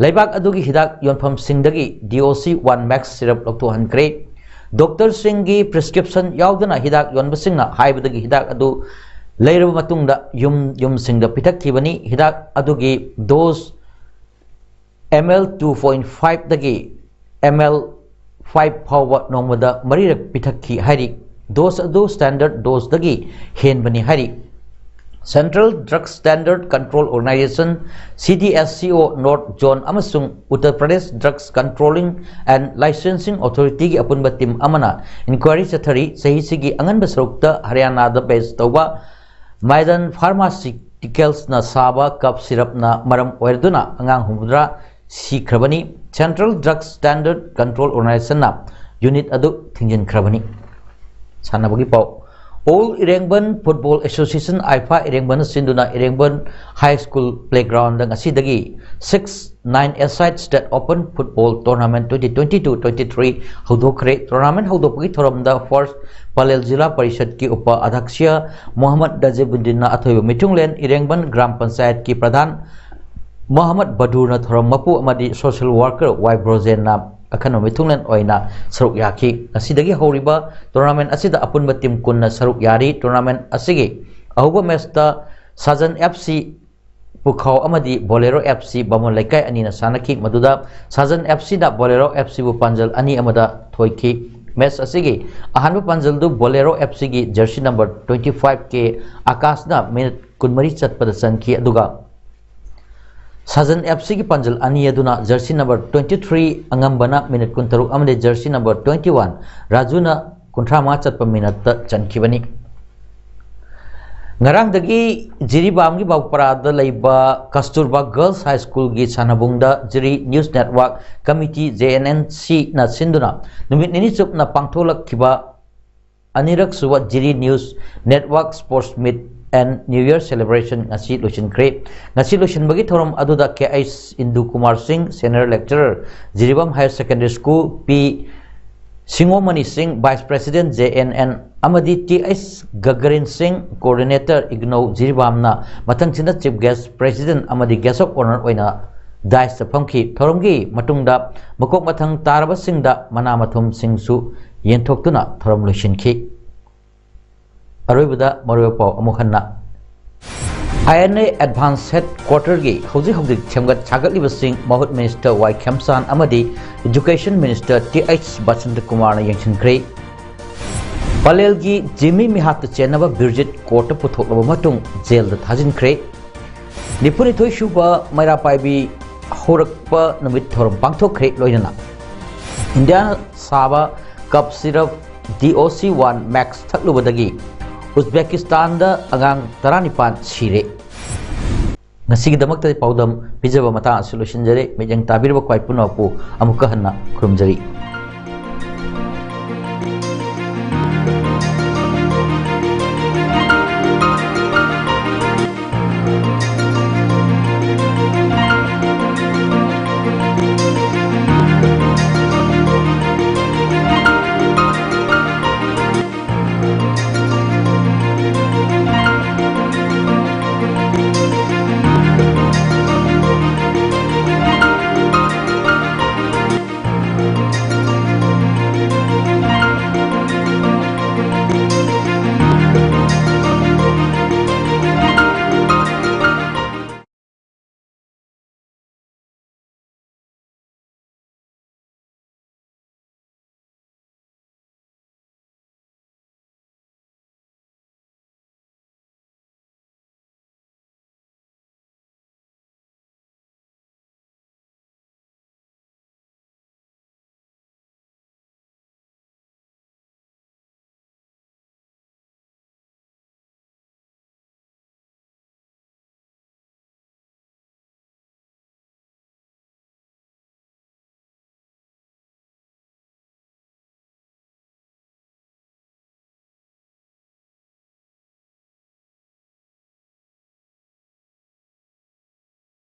ꯂꯩꯕꯥꯛ ꯑꯗꯨꯒꯤ ꯍꯤꯗꯥꯛ ꯌꯣꯟꯐꯝꯁꯤꯡꯗꯒꯤ DOC one max syrup ꯂꯧꯊꯣꯛꯍꯟꯈ꯭ꯔꯦ꯫ Doctorꯁꯤꯡꯒꯤ prescription ꯌꯥꯎꯗꯅ ꯍꯤꯗꯥꯛ ꯌꯣꯟꯕꯁꯤꯡꯅ ꯍꯥꯏꯕꯗꯒꯤ ꯍꯤꯗꯥꯛ ꯑꯗꯨ ꯂꯩꯔꯕ ꯃꯇꯨꯡꯗ ꯌꯨꯝ ꯌꯨꯝꯁꯤꯡꯗ ꯄꯤꯊꯛꯈꯤꯕꯅꯤ꯫ ꯍꯤꯗꯥꯛ ꯑꯗꯨꯒꯤ dose ML two point fiveꯗꯒꯤ ML five ꯐꯥꯎꯕ ꯅꯣꯡꯃꯗ ꯃꯔꯤꯔꯛ ꯄꯤꯊꯛꯈꯤ ꯍꯥꯏꯔꯤ꯫ ꯗꯣꯁ ꯑꯗꯨ ꯁ꯭ꯇꯦꯟꯗꯔꯗ ꯗꯣꯁꯇꯒꯤ ꯍꯦꯟꯕꯅꯤ ꯍꯥꯏꯔꯤ꯫ Central Drug Standard Control Organisation, C D S C O, North Zone ꯑꯃꯁꯨꯡ Uttar Pradesh Drugs Controlling and Licensing Authorityꯒꯤ ꯑꯄꯨꯟꯕ ꯇꯤꯝ ꯑꯃꯅ ꯏꯟꯀ꯭ꯋꯥꯏꯔꯤ ꯆꯠꯊꯔꯤ꯫ ꯆꯍꯤꯁꯤꯒꯤ ꯑꯉꯟꯕ ꯁꯔꯨꯛꯇ ꯍꯔꯤꯌꯥꯅꯥꯗ ꯕꯦꯁ ꯇꯧꯕ ꯃꯥꯏꯗꯟ ꯐꯥꯔꯃꯥꯁꯤꯌꯨꯇꯤꯀꯦꯜꯁꯅ ꯁꯥꯕ ꯀꯞ ꯁꯤꯔꯞꯅ ꯃꯔꯝ ꯑꯣꯏꯔꯗꯨꯅ ꯑꯉꯥꯡ ꯍꯨꯝꯐꯨꯇꯔꯥ ꯁꯤꯈ꯭ꯔꯕꯅꯤ꯫ Central Drug Standard Control Organisationꯅ ꯌꯨꯅꯤꯠ ꯑꯗꯨ ꯊꯤꯡꯖꯤꯟꯈ꯭ꯔꯕꯅꯤ꯫ ꯁꯥꯟꯅꯕꯒꯤ ꯄꯥꯎ꯫ All Irengbon Football Association, ꯑꯥꯏꯐꯥ ꯏꯔꯦꯡꯕꯟꯅ ꯁꯤꯟꯗꯨꯅ ꯏꯔꯦꯡꯕꯟ ꯍꯥꯏ ꯁ꯭ꯀꯨꯜ ꯄ꯭ꯂꯦꯒ꯭ꯔꯥꯎꯟꯗ ꯉꯁꯤꯗꯒꯤ six nine A-side State Open Football Tournament twenty twenty-two twenty-three ꯍꯧꯗꯣꯛꯈ꯭ꯔꯦ꯫ ꯇꯣꯔꯅꯥꯃꯦꯟ ꯍꯧꯗꯣꯛꯄꯒꯤ ꯊꯧꯔꯝꯗ ꯐꯥꯔꯁ ꯄꯂꯦꯜ ꯖꯤꯂꯥ ꯄꯔꯤꯁꯠꯀꯤ ꯎꯄ ꯑꯙ꯭ꯌꯛꯁ ꯃꯣꯍꯝꯃꯗ ꯗꯖꯤꯕꯨꯗꯤꯟꯅ ꯑꯊꯣꯏꯕ ꯃꯤꯊꯨꯡꯂꯦꯟ, ꯏꯔꯦꯡꯕꯟ ꯒ꯭ꯔꯥꯝ ꯄꯟꯆꯥꯌꯠꯀꯤ ꯄ꯭ꯔꯙꯥꯟ ꯃꯣꯍꯝꯃꯗ ꯕꯗꯨꯔꯅ ꯊꯧꯔꯝ ꯃꯄꯨ ꯑꯃꯗꯤ ꯁꯣꯁꯤꯌꯦꯜ ꯋꯥꯔꯀꯔ ꯋꯥꯏ ꯕ꯭ꯔꯣꯖꯦꯟꯅ ꯑꯈꯟꯕ ꯃꯤꯊꯨꯡꯂꯦꯟ ꯑꯣꯏꯅ ꯁꯔꯨꯛ ꯌꯥꯈꯤ꯫ ꯉꯁꯤꯗꯒꯤ ꯍꯧꯔꯤꯕ ꯇꯣꯔꯅꯥꯃꯦꯟ ꯑꯁꯤꯗ ꯑꯄꯨꯟꯕ ꯇꯤꯝ ꯀꯨꯟꯅ ꯁꯔꯨꯛ ꯌꯥꯔꯤ꯫ ꯇꯣꯔꯅꯥꯃꯦꯟ ꯑꯁꯤꯒꯤ ꯑꯍꯧꯕ ꯃꯦꯆꯇ ꯁꯥꯖꯟ F C ꯄꯨꯈꯥꯎ ꯑꯃꯗꯤ ꯕꯣꯂꯦꯔꯣ F C ꯕꯥꯃꯣꯟ ꯂꯩꯀꯥꯏ ꯑꯅꯤꯅ ꯁꯥꯟꯅꯈꯤ, ꯃꯗꯨꯗ ꯁꯥꯖꯟ F Cꯅ ꯕꯣꯂꯦꯔꯣ F Cꯕꯨ ꯄꯥꯟꯖꯜ ꯑꯅꯤ ꯑꯃꯗ ꯊꯣꯏꯈꯤ꯫ ꯃꯦꯆ ꯑꯁꯤꯒꯤ ꯑꯍꯥꯟꯕ ꯄꯥꯟꯖꯜꯗꯨ ꯕꯣꯂꯦꯔꯣ F Cꯒꯤ jersey number twenty five K ꯑꯀꯥꯁꯅ ꯃꯤꯅꯤꯠ ꯀꯨꯟꯃꯔꯤ ꯆꯠꯄꯗ ꯆꯟꯈꯤ, ꯑꯗꯨꯒ ꯁꯥꯖꯟ F Cꯒꯤ ꯄꯥꯟꯖꯜ ꯑꯅꯤ ꯑꯗꯨꯅ ꯖꯔꯁꯤ ꯅꯝꯕꯔ twenty three ꯑꯉꯝꯕꯅ ꯃꯤꯅꯤꯠ ꯀꯨꯟꯇꯔꯨꯛ ꯑꯃꯗꯤ ꯖꯔꯁꯤ ꯅꯝꯕꯔ twenty one ꯔꯥꯖꯨꯅ ꯀꯨꯟꯊ꯭ꯔꯥ ꯃꯉꯥ ꯆꯠꯄ ꯃꯤꯅꯠꯇ ꯆꯟꯈꯤꯕꯅꯤ꯫ ꯉꯔꯥꯡꯗꯒꯤ ꯖꯤꯔꯤꯕꯥꯝꯒꯤ ꯕꯥꯎꯄꯔꯥꯗ ꯂꯩꯕ ꯀꯁꯇꯨꯔꯕꯥ ꯒꯔꯜꯁ ꯍꯥꯏ ꯁ꯭ꯀꯨꯜꯒꯤ ꯁꯥꯟꯅꯕꯨꯡꯗ Jiri news network committee, J N N Cꯅ ꯁꯤꯟꯗꯨꯅ ꯅꯨꯃꯤꯠ ꯅꯤꯅꯤ ꯆꯨꯞꯅ ꯄꯥꯡꯊꯣꯛꯂꯛꯈꯤꯕ ꯑꯅꯤꯔꯛ ꯁꯨꯕ Jiri news network Sports Meet and New Year Celebration ꯉꯁꯤ ꯂꯣꯏꯁꯤꯟꯈ꯭ꯔꯦ꯫ ꯉꯁꯤ ꯂꯣꯏꯁꯤꯟꯕꯒꯤ ꯊꯧꯔꯝ ꯑꯗꯨꯗ K H ꯏꯟꯗꯨ ꯀꯨꯃꯥꯔ ꯁꯤꯡ, Senior Lecturer, Jiribam Higher Secondary School, P ꯁꯤꯡꯉꯣꯃꯅꯤ ꯁꯤꯡ, Vice President, J N N, ꯑꯃꯗꯤ T H ꯒꯒꯔꯤꯟ ꯁꯤꯡ, Coordinator, ꯏꯒꯅꯧ, ꯖꯤꯔꯤꯕꯥꯝꯅ ꯃꯊꯪꯁꯤꯠꯅ Chief Guest, President ꯑꯃꯗꯤ Guest of Honour ꯑꯣꯏꯅ ꯗꯥꯏꯁꯇ ꯐꯝꯈꯤ꯫ ꯊꯧꯔꯝꯒꯤ ꯃꯇꯨꯡꯗ ꯃꯀꯣꯛ ꯃꯊꯪ ꯇꯥꯔꯕꯁꯤꯡꯗ ꯃꯅꯥ ꯃꯊꯨꯝꯁꯤꯡꯁꯨ ꯌꯦꯟꯊꯣꯛꯇꯨꯅ ꯊꯧꯔꯝ ꯂꯣꯏꯁꯤꯟꯈꯤ꯫ ꯑꯔꯣꯏꯕꯗ ꯃꯔꯨꯑꯣꯏꯕ ꯄꯥꯎ ꯑꯃꯨꯛ ꯍꯟꯅ꯫ ꯑꯥꯏ ꯑꯦꯟ ꯑꯦ ꯑꯦꯗꯚꯥꯟꯁ ꯍꯦꯗ ꯀ꯭ꯋꯥꯇꯔꯒꯤ ꯍꯧꯖꯤꯛ ꯍꯧꯖꯤꯛ ꯁꯦꯝꯒꯠ ꯁꯥꯒꯠꯂꯤꯕꯁꯤꯡ ꯃꯍꯨꯠ ꯃꯤꯅꯤꯁꯇꯔ ꯋꯥꯏ ꯈꯦꯝꯆꯥꯟ ꯑꯃꯗꯤ education minister T H Basanta ꯀꯨꯃꯥꯔꯅ ꯌꯦꯡꯁꯤꯟꯈ꯭ꯔꯦ꯫ ꯄꯂꯦꯜꯒꯤ ꯖꯤꯃꯤ ꯃꯤꯍꯥꯠꯇ ꯆꯦꯟꯅꯕ ꯕꯤꯔꯖꯤꯠ ꯀꯣꯔꯠꯇ ꯄꯨꯊꯣꯛꯂꯕ ꯃꯇꯨꯡ ꯖꯦꯜꯗ ꯊꯥꯖꯤꯟꯈ꯭ꯔꯦ꯫ ꯅꯤꯐꯨꯅꯤꯊꯣꯏ ꯁꯨꯕ ꯃꯩꯔꯥ ꯄꯥꯏꯕꯤ ꯍꯧꯔꯛꯄ ꯅꯨꯃꯤꯠ ꯊꯧꯔꯝ ꯄꯥꯡꯊꯣꯛꯈ꯭ꯔꯦ꯫ ꯂꯣꯏꯅꯅ ꯏꯟꯗꯤꯌꯥꯅ ꯁꯥꯕ ꯀꯞ ꯁꯤꯔꯞ ꯗꯤ ꯑꯣ ꯁꯤ ꯋꯥꯟ ꯃꯦꯛꯁ ꯊꯛꯂꯨꯕꯗꯒꯤ ꯎꯖꯕꯦꯀꯤꯁꯇꯥꯟꯗ ꯑꯉꯥꯡ ꯇꯔꯥꯅꯤꯄꯥꯟ ꯁꯤꯔꯦ꯫ ꯉꯁꯤꯒꯤꯗꯃꯛꯇꯗꯤ ꯄꯥꯎꯗꯝ ꯄꯤꯖꯕ ꯃꯇꯥꯡ ꯑꯁꯤ ꯂꯣꯏꯁꯤꯟꯖꯔꯦ꯫ ꯃꯤꯠꯌꯦꯡ ꯇꯥꯕꯤꯔꯕ ꯈ꯭ꯋꯥꯏ ꯄꯨꯝꯅꯃꯛꯄꯨ ꯑꯃꯨꯛꯀ ꯍꯟꯅ ꯈꯨꯔꯨꯝꯖꯔꯤ꯫